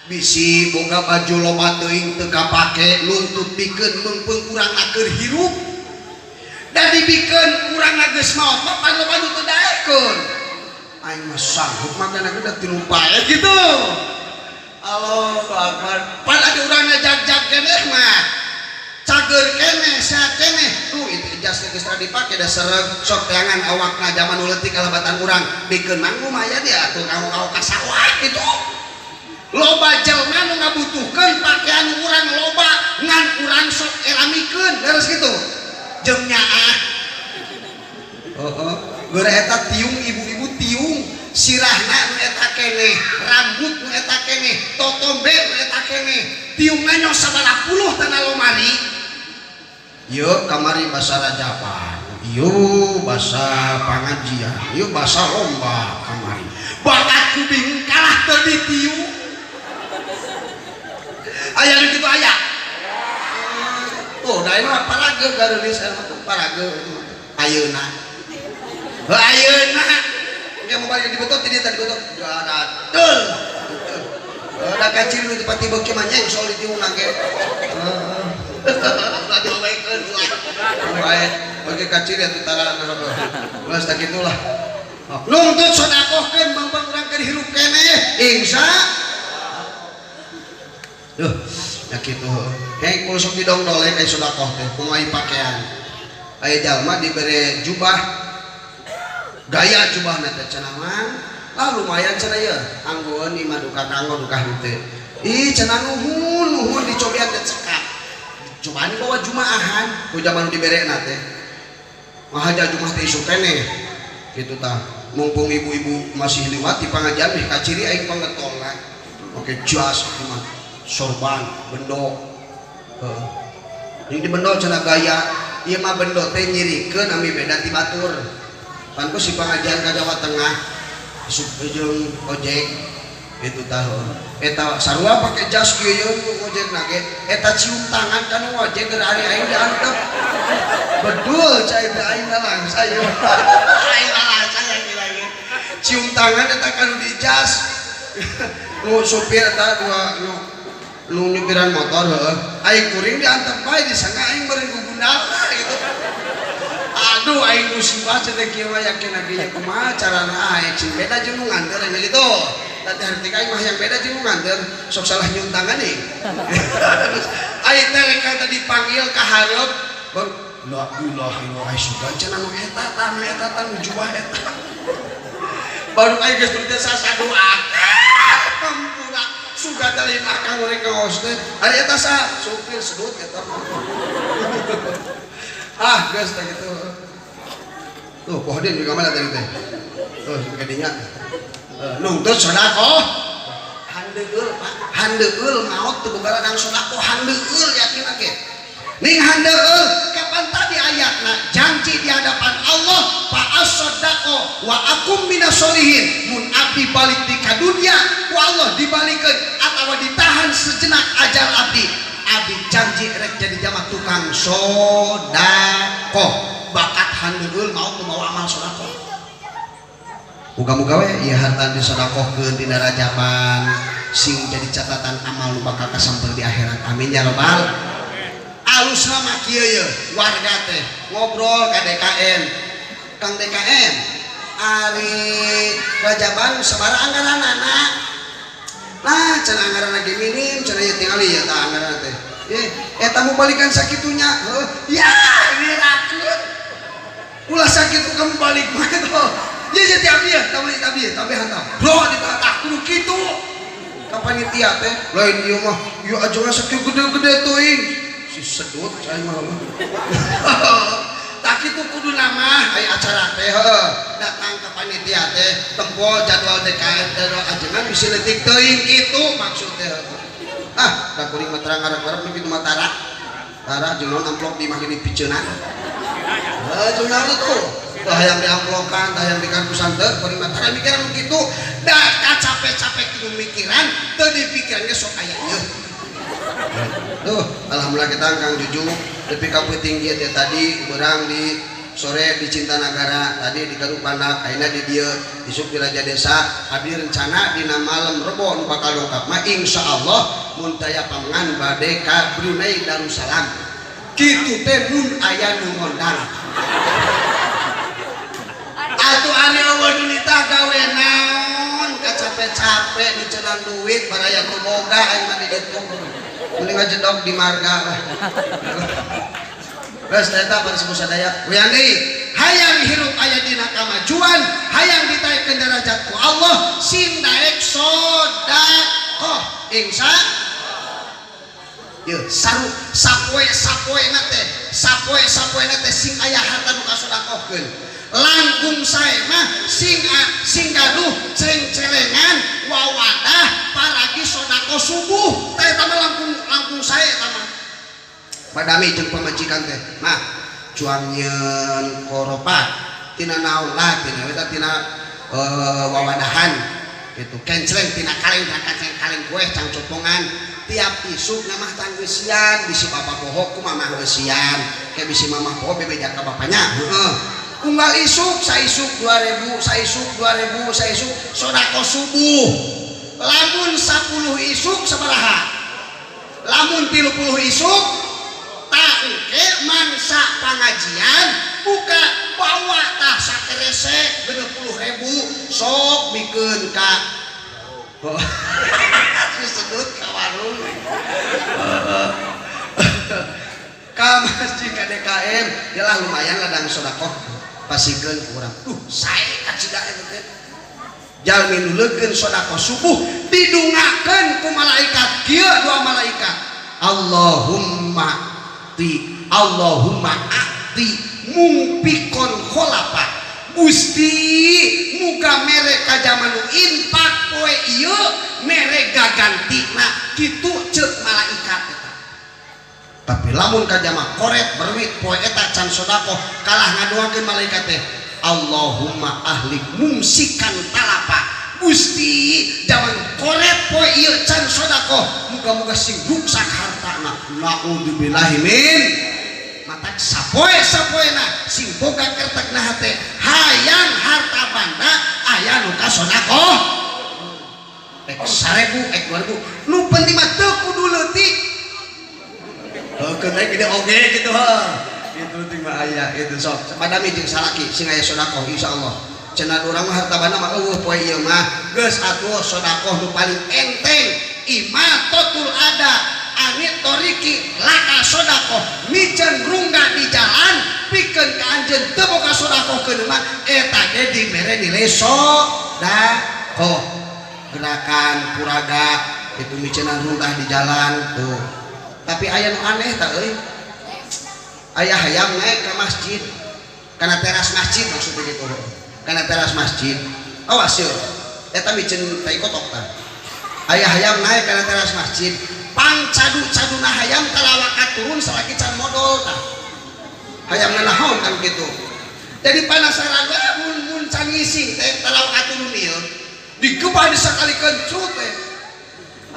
[SPEAKER 1] bisi boga baju loba teuing teu kapake nuntut bikeun meungpeung urang keur hirup da dibikeun urang geus maot mah pan loba nu teu daekeun aing mah sanggup makana ge da tilu pae kitu. Allahu akbar pan ada urang jag-jag keneh mah cager keneh sehat keneh tuh itu jas teh geus dipake da sereg sok teangan awakna jaman nu leutik kalebatan urang bikeun mah lumayan ya atuh kanggo ka sawah kitu. Loba jelma nu ngabutuhkeun pakaian urang loba ngan urang sok eramikeun leres kitu jeung nyaah. Heeh geura eta tiung ibu-ibu tiung sirahna nu eta keneh rambut nu eta keneh totombe nu eta keneh tiungna nyong sabaraha puluh tanah lomari. Ieu kamari basa rajapan, ieu basa pangajian, ieu basa lomba kamari. Bakat ku bingung kalah teu ditiung. Aya nu kitu aya. Tuh, da ieu mah parage gareulis eta mah parage ayeuna. Heuh ayeuna. Nya mau balik dibetot di dieu tadi betot. Garadul. Da kaciri nu pati beuki mah nyengsol di tiungna ge. Ulah dilobekeun ulah. Bae, bagi kaciri atuh tara geus tah kitulah. Nungtut sedekahkeun bang-bang urang keur hirup keneh. Insya duh, ya kitu. Hei, kulo sok didongdolek aya sedekah teh, kumaha pakaian. Aya jalma dibere jubah. Gaya jubahna teh cenah mah. Lah lumayan cenah ieu, anggoeun ieu mah duka kanggo duka henteu. Ih cenah nuhun, nuhun dicobian teh cekap. Cobaan dibawa jumaahan, ku jaman diberena teh. Mahaja jumah teh isuk keneh. Kitu tah. Mumpung ibu-ibu masih liwat di pangajian meh kaciri aing pangetolna. Oke jas mah sorban, bendo. Heeh. Jeung di bendo cenah gaya, ieu mah bendo teh nyirikeun ami beda ti batur. Pan ku si pangajian ka Jawa Tengah asup jeung ojek itu tah. Eta sarua pake jas kieu yeun ojek na ge. Eta cium tangan ka nu ojek geura ari aing diantep. Bedul cai teh aing lalangsa ieu. Aing lalangsa yang gila. Cium tangan eta ka nu di jas. Nu supir eta dua nu Nu nyupiran motor heuh. Aing kuring diantep bae disangka aing meureun gugundalna gitu. Aduh aing musibah cenah kieu mah yakin lagi nya kumaha carana aing sing beda jeung nu nganter aing gitu. Tadi harti aing mah yang beda jeung nu nganter sok salah nyuntangan nih. Terus aing teh rek tadi dipanggil ka hareup baru la ilaha illallah aing sugan cenah nu eta tah nu eta tah nu jubah eta. Baru aing geus teu sasadoa. Hampura sugan teh lain akang rek ngaos teh. Ari eta saha? Supir sedut eta. Ah, geus teh gitu. Tuh, pohodin juga mana tadi teh? Tuh, sampai kadinya. Nungtut sedekah. Handeueul, Pak. Handeueul maot teu boga ladang sedekah, handeueul yakin ake. Ning handeueul kapan tadi ayatna janji di hadapan Allah fa as-sadaqo wa akum minas solihin mun abdi balik di ka dunia ku Allah dibalikeun atawa ditahan sejenak ajal abdi, abdi janji rek jadi jama tukang sodakoh. Bakat handeueul maot nu mawa amal sodakoh. Muga-muga we ieu harta disodakohkeun dina rajaban sing jadi catatan amal nu bakal kasamper di akhirat, amin ya robbal. Alusna mah kieu ye, warga teh ngobrol ka DKM, Kang DKM, ari rajaban sabaraha anggaranana? Nah cenah anggaran lagi minim cenah, ieu tingali ya tah anggaran teh. Eh, eta mau balikan sakitunya heuh ya ngirakeun ulah sakitu kamu balik mah tuh ya jadi abdi ya tambah abdi ya tambah hantam bro ditata kudu kitu ka panitia teh lain ieu mah ieu ajengan sakieu gede-gede teuing si sedut saya mah. Tak kitu kudu nama aya acara teh heuh datang ka panitia teh tempo jadwal DKM jadwal ajengan bisi leutik teuing kitu maksud teh. Ah da kuring mah terang ngarep-ngarep nu kitu mah tara tara jeung naon amplop di mah gini piceunan heuh jeung naon tuh tah hayang diamplokan tah hayang dikartusan teu kuring mah tara mikiran nu kitu da kacape-cape kitu mikiran teu dipikiran ge sok aya ieu. Tuh, alhamdulillah kita Kang Juju lebih ka peuting ieu teh tadi beurang di sore di Cinta Nagara, tadi di Garut Pandak, ayeuna di dieu isuk di Raja Desa. Abdi rencana dina malam Rebo nu bakal dongkap mah insyaallah mun daya pamengan bade ka Brunei Darussalam. Kitu teh mun aya nu ngondang. Atuh ari eueuh nu nitah gawe naon kacape-cape diceunang duit baraya teu boga aing mah di ditu. Mending ngajedog di marga lah. Geus eta pada sepuh sadaya. Uyang deui, hayang hirup aya dina kamajuan, hayang ditaekkeun derajat ku Allah, sing daek sedekah. Insya Ye, saru sapoe-sapoena teh, sapoe-sapoena teh sing aya harta nu kasodakohkeun. Langkung sae mah sing sing gaduh ceng-celengan wawadah paragi sodako subuh. Teh eta mah langkung langkung sae eta mah. Padami jeung pamajikan teh, mah cuang nyeun koropat tina naon lah tina eta tina wawadahan gitu. Kencleng tina kaleng tina kaceng kaleng kue cangcopongan tiap isuk namah tanggeusian bisi bapak poho ku mamah geusian kayak bisi mamah poho bebeja ka bapaknya heeh. Unggal isuk saisuk 2000 saisuk 2000 saisuk sodako subuh. Lamun 10 isuk sabaraha, lamun 30 isuk tak engke mangsa pangajian buka bawa tah sakeresek 60.000 sok bikeun ka si sedut ka warung ka masjid ka DKM ya lah lumayan ladang sodakoh pasikeun ku urang. Duh sae kacida eta teh jalmi nu leukeun sodakoh subuh didungakeun ku malaikat kieu dua malaikat Allahumma ti Allahumma ati mungpikon kholafa. Gusti muga mere ka jaman nu infak poe ieu mere gagantina kitu ceuk malaikat eta. Tapi lamun ka jama koret berwit poe eta can sodakoh kalah ngadoakeun malaikat teh Allahumma ahlik mumsikan talapa. Gusti jaman koret poe ieu can sodakoh muga-muga sing ruksak hartana. Naudzubillahi min matak sapoe sapoena sing boga kertek na hate hayang harta banda aya nu kasodakoh. Ek 1000, ek 2000. Nu penting mah teu kudu leutik. Heuh, keun gede oge gitu heuh. Itu penting mah aya itu sok. Padami jeung salaki sing aya sedekah insyaallah. Cenah urang mah harta banda mah eueuh poe ieu mah. Geus atuh sedekah nu paling enteng imatatul ada anit toriki laka sedekah miceun rungga di jalan pikeun ka anjeun teu boga sedekah keun mah eta ge dibere nilai sedekah. Gerakan puraga itu miceunan rungga di jalan tuh. Tapi aya nu aneh tah euy. Aya hayam naik ke masjid kana teras masjid maksudnya gitu. Kana teras masjid. Awas yeuh. Eta miceun tai kotok tah. Aya hayam naik kana teras masjid. Pang cadu-caduna hayam talawaka turun salaki can modol tah. Hayam nanaon kan gitu. Jadi panasaran we mun can ngisi teh talawaka turun ieu. Digebah disakali kencut teh.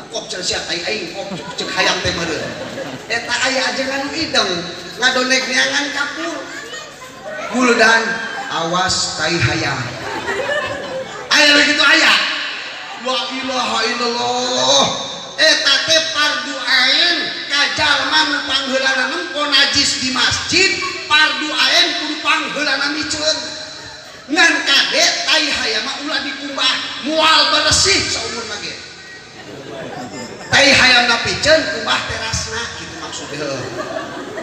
[SPEAKER 1] Kop can sia tai aing kop cek hayam teh meureun. Eta aya ajengan nu ideng ngadonek neangan kapur. Guludan awas tai hayam. Aya begitu aya. La ilaha illallah. Eta teh fardu ain ka jalma nu pangheulana nempo najis di masjid, fardu ain kudu pangheulana miceun. Ngan kade tai hayam mah ulah dikumbah, moal beresih saumurna ge. Tai hayamna piceun kumbah terasna kitu maksudnya heuh.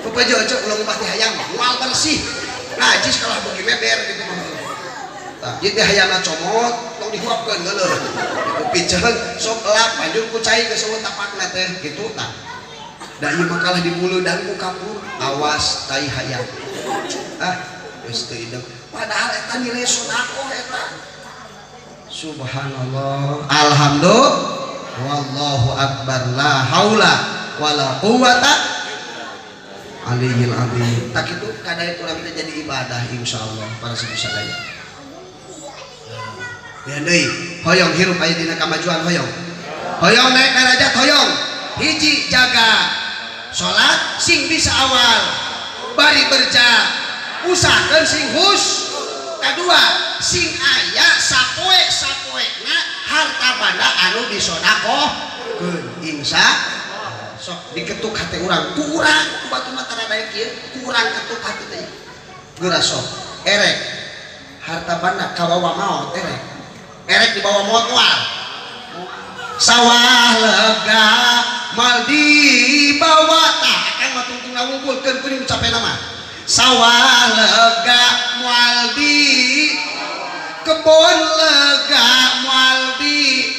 [SPEAKER 1] Pepejo cek ulah ngumbah ti hayam, moal beresih. Najis kalah beuki meber gitu mah. Tah, jadi hayamna comot tong dihuapkeun geuleuh. Gitu piceun sok elap banjur ku cai geus eueuh tapakna teh kitu tah. Da ieu mah kalah dimuleudan ku kapur, awas tai hayam. Ah, geus teu ideng. Padahal eta nilai sedekah eta. Subhanallah. Alhamdulillah. Wallahu akbar la haula wala quwata aliyil azim. Tak itu kadai urang teh jadi ibadah insyaallah para sepuh sadaya. Ya deui, hoyong hirup aya dina kamajuan hoyong. Hoyong naik derajat hoyong. Hiji jaga salat sing bisa awal. Bari berja usahakeun sing hus. Kadua sing aya sapoe sapoena harta banda anu disodakohkeun insya sok diketuk hati urang ku urang ku batu mah tara daek ieu ku urang ketuk hati teh geura sok erek harta banda kabawa maot erek erek dibawa maot moal sawah lega mal dibawa tah akang mah tungtungna wungkulkeun kuring capena mah sawah lega moal di kebon lega moal di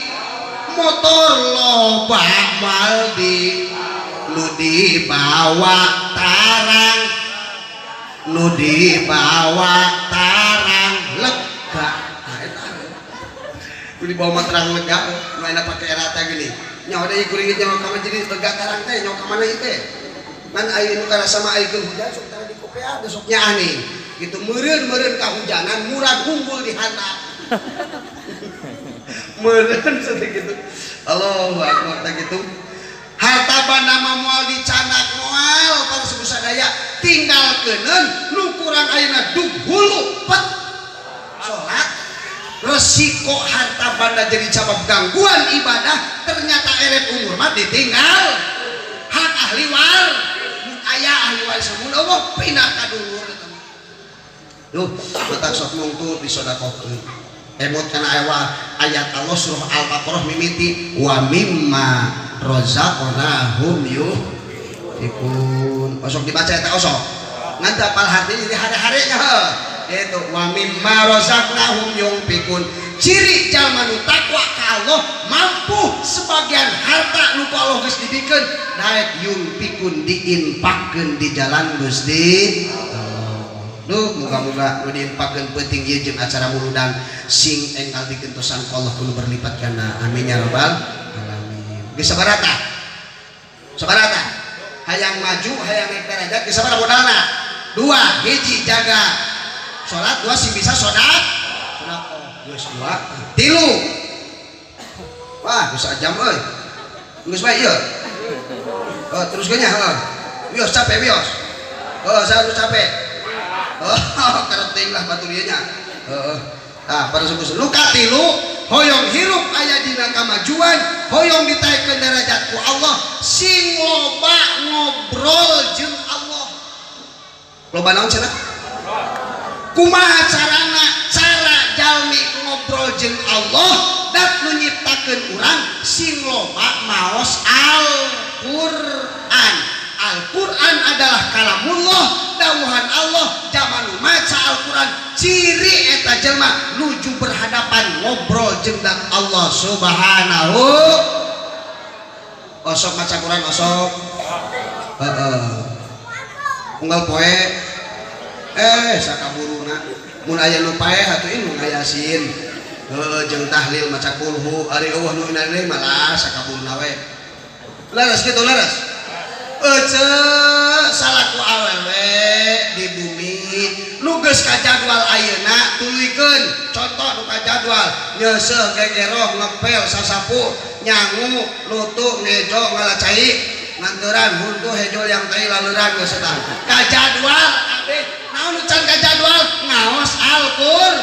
[SPEAKER 1] motor loba moal di nu dibawa tarang nu dibawa tarang lega. Nah eta nu dibawa mah terang lega nu enak pake era teh gini nyawa deui kuring nyawa ka jadi lega tarang teh nyawa ka mana ieu teh ngan aya nu karasa mah aya hujan sok tara dikopea teh sok nyaah nih gitu meureun-meureun kahujanan murag unggul di handap meureun sedih gitu. Allahu akbar teh gitu harta banda mah moal dicandak moal para sepuh sadaya tinggal keuneun nu kurang ayeuna dug hulu pet salat resiko harta banda jadi sabab gangguan ibadah ternyata eret umur mah ditinggal hak ahli war mun aya ahli waris mun eueuh pindah ka dulur eta mah. Duh, matak sok nungtu disodakohkeun. Emot kana aya ayat Allah surah Al-Baqarah mimiti wa mimma razaqnahum yunfiqun. Osok dibaca eta osok. Ngan teu apal hartina jadi hare-harenya heuh. Itu wa mimma razaqnahum yunfiqun. Ciri jalma nu takwa ka Allah mampu sebagian harta nu ku Allah geus dibikeun daek yunfiqun diinfakkeun di jalan Gusti Allah. Duh, muga-muga nu diinfakkeun peuting ieu jeung acara muludan sing enggal digentosan ku Allah kudu berlipat ganda. Amin ya rabbal alamin. Geus sabaraha tah? Sabaraha tah? Hayang maju, hayang naik derajat geus sabaraha modalna? Dua, hiji jaga salat, dua sing bisa sodak. Sedekah. Geus dua, tilu. Wah, geus jam euy. Geus bae ieu. Oh, terus nya heeh. Wios capek wios. Oh, saya capek. Oh, karep teuing lah batur ieu nya. Heeh. Tah, para suku luka tilu hoyong hirup aya dina kamajuan, hoyong ditaekkeun derajat ku Allah, sing loba ngobrol jeung Allah. Loba naon cenah? Kumaha carana? Cara jalmi ngobrol jeung Allah dat nu nyiptakeun urang sing loba maos Al-Qur'an. Al-Qur'an adalah kalamullah, dawuhan Allah. Zaman nu maca Al-Qur'an ciri eta jelma nuju berhadapan ngobrol jeung dat Allah Subhanahu. Osok maca Quran osok. Heeh. Unggal poe sakaburuna mun aya nu paeh atuh indung yasin. Heeh, jeung tahlil maca kulhu ari eueuh nu inane malah sakaburuna we. Leres kitu leres. Ece salaku awewe di bumi nu geus kajadwal ayeuna tuluykeun. Contoh nu kajadwal nyeuseuh, gegeroh, ngepel, sasapu, nyangu, nutu, ngejo, ngalacai, nganteran huntu, hejo yang tai laleuran geus eta kajadwal kabeh. Naon nu can kajadwal? Ngaos Al-Qur'an.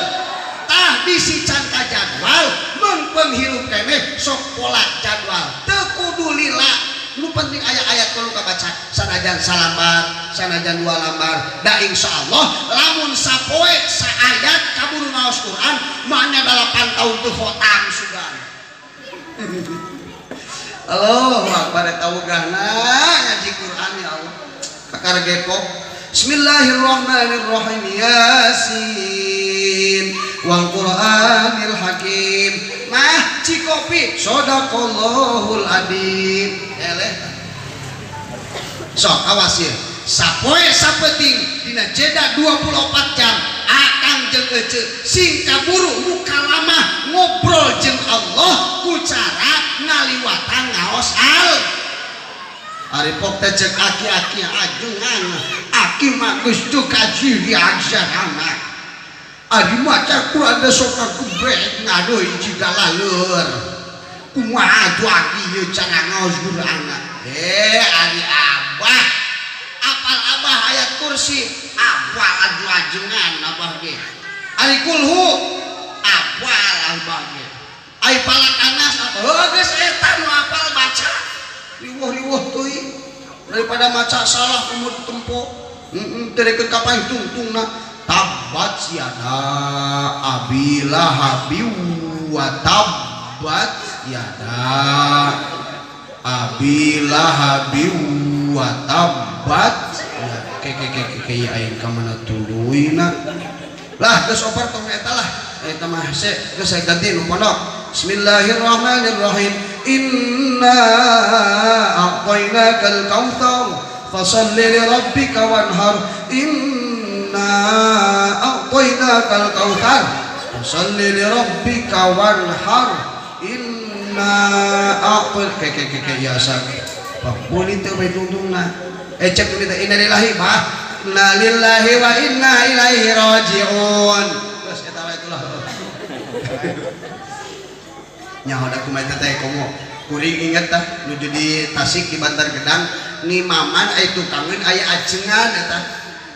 [SPEAKER 1] Tah bisi can kajadwal meungpeung hirup keneh sok pola jadwal teu kudu lila. Nu penting aya ayat kudu kabaca sanajan salambar sanajan dua lambar. Da insyaallah lamun sapoe saayat kaburu ngaos Quran mah nya 8 tahun teu khotam sugan. Allahu akbar eta wegahna ngaji Quran ya Allah. Kakara gepok. Bismillahirrahmanirrahim. Yasin wal Qur'anil Hakim. Mah cikopi sadaqallahul adzim. Eleh. Sok awas ya. Sapoe sapeting dina jeda 24 jam akang jeung ece sing kaburu mukalamah ngobrol jeung Allah ku cara ngaliwatan ngaos al. Ari pok teh cek aki-aki ajengan aki mah geus teu kaji diajarana. Ari maca Quran teh sok kagebrek ngaduh jiga laleur. Kumaha atuh aki ieu cara ngaos Qur'anna? Ari abah apal abah ayat kursi apal atuh ajengan abah ge. Ari kulhu apal abah ge. Ari falaq anas apa? Heuh geus eta nu apal baca. Riweuh-riweuh teuing daripada maca salah kumur tempo. Heeh, teu rek kapan tungtungna tabat yada abi lahabi wa tabbat yada abi lahabi wa tabbat ya ke ke ke ke ke aing ka mana tuluyna lah geus oper tong eta lah eta mah hese geus saya ganti nu pondok. Bismillahirrahmanirrahim. Inna a'tainakal kautsar fasalli li rabbika wanhar. Inna a'tainakal kautsar fasalli li rabbika wanhar. Inna a'tain ke ke ke ke ya sak boleh teu bae tungtungna cek teh innalillahi bah inna lillahi wa inna ilaihi rajiun. Geus eta wae itulah. Nyaho da kumaha teh komo kuring inget tah nuju di Tasik di Bantar Gedang ngimaman aya tukangeun aya ajengan eta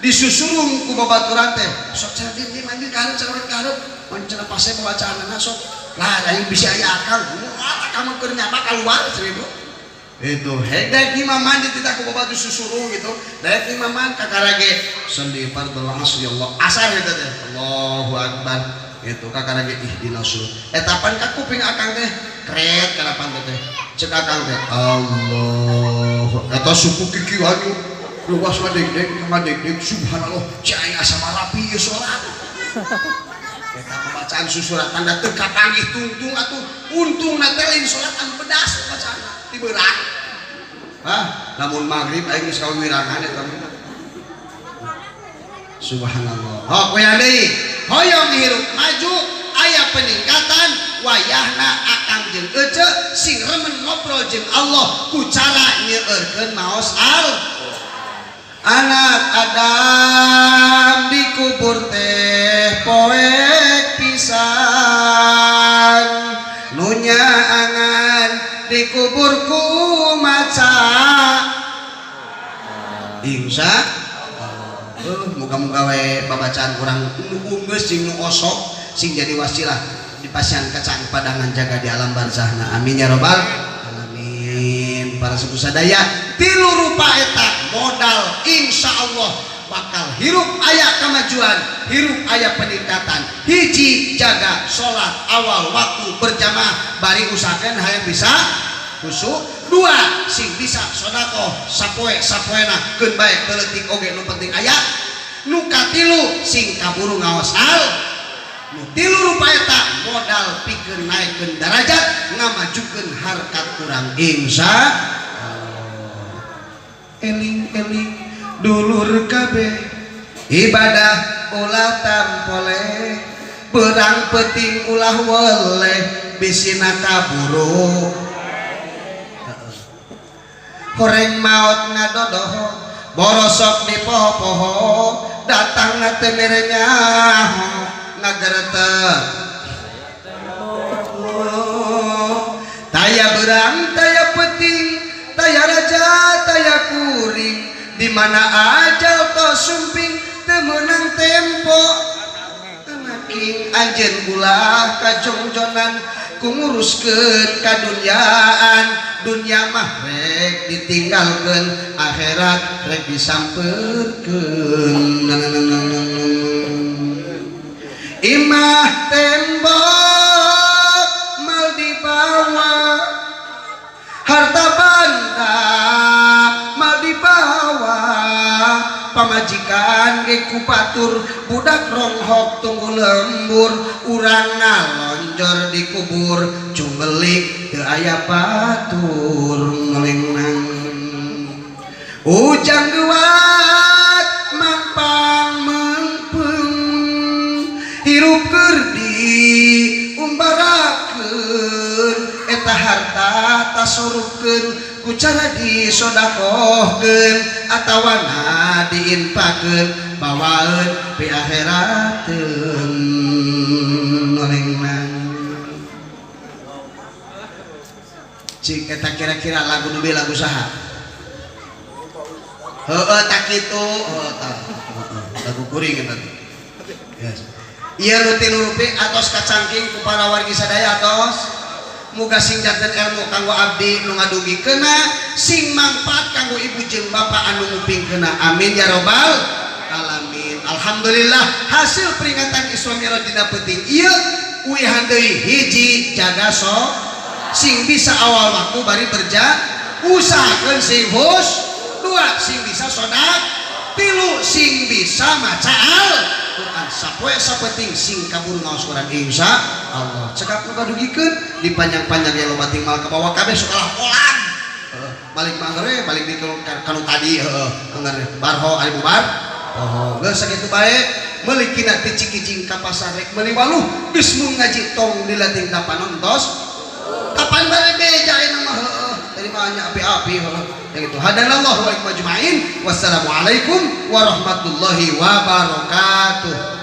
[SPEAKER 1] disusurung ku babaturan teh sok cenah di mandi ka hareup cenah ka hareup mun cenah pase babacaanna sok lah aing bisi aya akang moal akang mah keur nyaba kaluar cenah itu hek ngimaman dititah ku babatu susurung gitu daek ngimaman kakarage sholli fardhu asri Allah asar eta teh Allahu akbar itu kakarage ihdinas siratal eta pan ka kuping akang teh kret karapan teh cek akang teh Allah eta suku kiki anu luas ngadeg-deg ngadeg-deg subhanallah cai aing asa marapi ieu salat eta pembacaan susuratan da teu kapanggih tungtung atuh untungna teh lain salat anu pedas bacaanna ti beurang. Hah, lamun maghrib aing geus kawirangan eta mah. Subhanallah. Oh, koyang deui. Hoyong hirup maju aya peningkatan wayahna akang jeung ece sing remen ngobrol jeung Allah ku cara nyeueurkeun maos al. Anak Adam dikubur teh poek pisan nu nyaangan dikubur ku maca insya Allah. Muga-muga we babacaan urang nu unggeus jeung nu osok sing jadi wasilah. dipasihan kacang padangan jaga di alam barzahna. Amin ya robbal alamin. Para sepuh sadaya tilu rupa eta modal insyaallah bakal hirup aya kemajuan, hirup aya peningkatan. Hiji jaga salat awal waktu berjamaah bari usahakeun hayang bisa khusyuk. Dua sing bisa sedekah sapoe sapoena keun bae leutik oge nu penting aya. Nu katilu sing kaburu ngaos al. Nu tilu rupa eta modal pikeun naekkeun darajat ngamajukeun harkat urang insya Allah. Eling-eling dulur kabeh ibadah ulah tampoleh berang peting ulah weleh bisina kaburu horeng maot ngadodoho borosok di poho-poho datang na teu mere nyaho ngageretep taya berang taya peting taya raja taya kuring di mana ajal tos sumping teu meunang tempo anaking anjeun ulah kajongjonan ku nguruskeun kadunyaan dunya mah rek ditinggalkeun akhirat rek disampeurkeun. Imah tembok mal dibawa harta banda mal dibawa pamajikan ge ku batur budak ronghok tunggu lembur urang ngalonjor di kubur cunggelik teu aya batur ngelengnang ujang geuwat mangpang mengpeung hirup keur diumbarakeun eta harta tasorupkeun ku cara disodakohkeun atawana diinfakeun bawaeun pi akhirateun nolengna. Cik eta kira-kira lagu nu lagu saha? Heueuh tak kitu, heueuh tah. Lagu kuring eta teh. Yes. Ieu nu tilu rupi atos kacangking ku para wargi sadaya atos. Muga sing janten ilmu kanggo abdi nu ngadugikeunna, sing mangfaat kanggo ibu jeung bapak anu ngupingkeunna. Amin ya robbal alamin. Alhamdulillah hasil peringatan Isra Mi'raj dina peuting ieu uihan deui hiji jaga so sing bisa awal waktu bari berja usahakeun sing hus, dua sing bisa sodak, tilu sing bisa maca al Quran sapoe sapeting sing kaburu ngaos Quran insya Allah. Cekap nu kadugikeun dipanjang-panjang ya loba tinggal ke bawah kabeh sok kalah polan. Balik mangere balik di kanu tadi heueuh anggar barho ari bubar. Oh geus sakitu bae meuli kina ti Cikijing ka pasar rek meuli waluh geus mun ngaji tong dilating ka panontos kapan bare beja ayeuna mah heueuh dari mah nya api-api heueuh ya gitu. Hadanallahu wa ikum ajmain. Wassalamualaikum warahmatullahi wabarakatuh.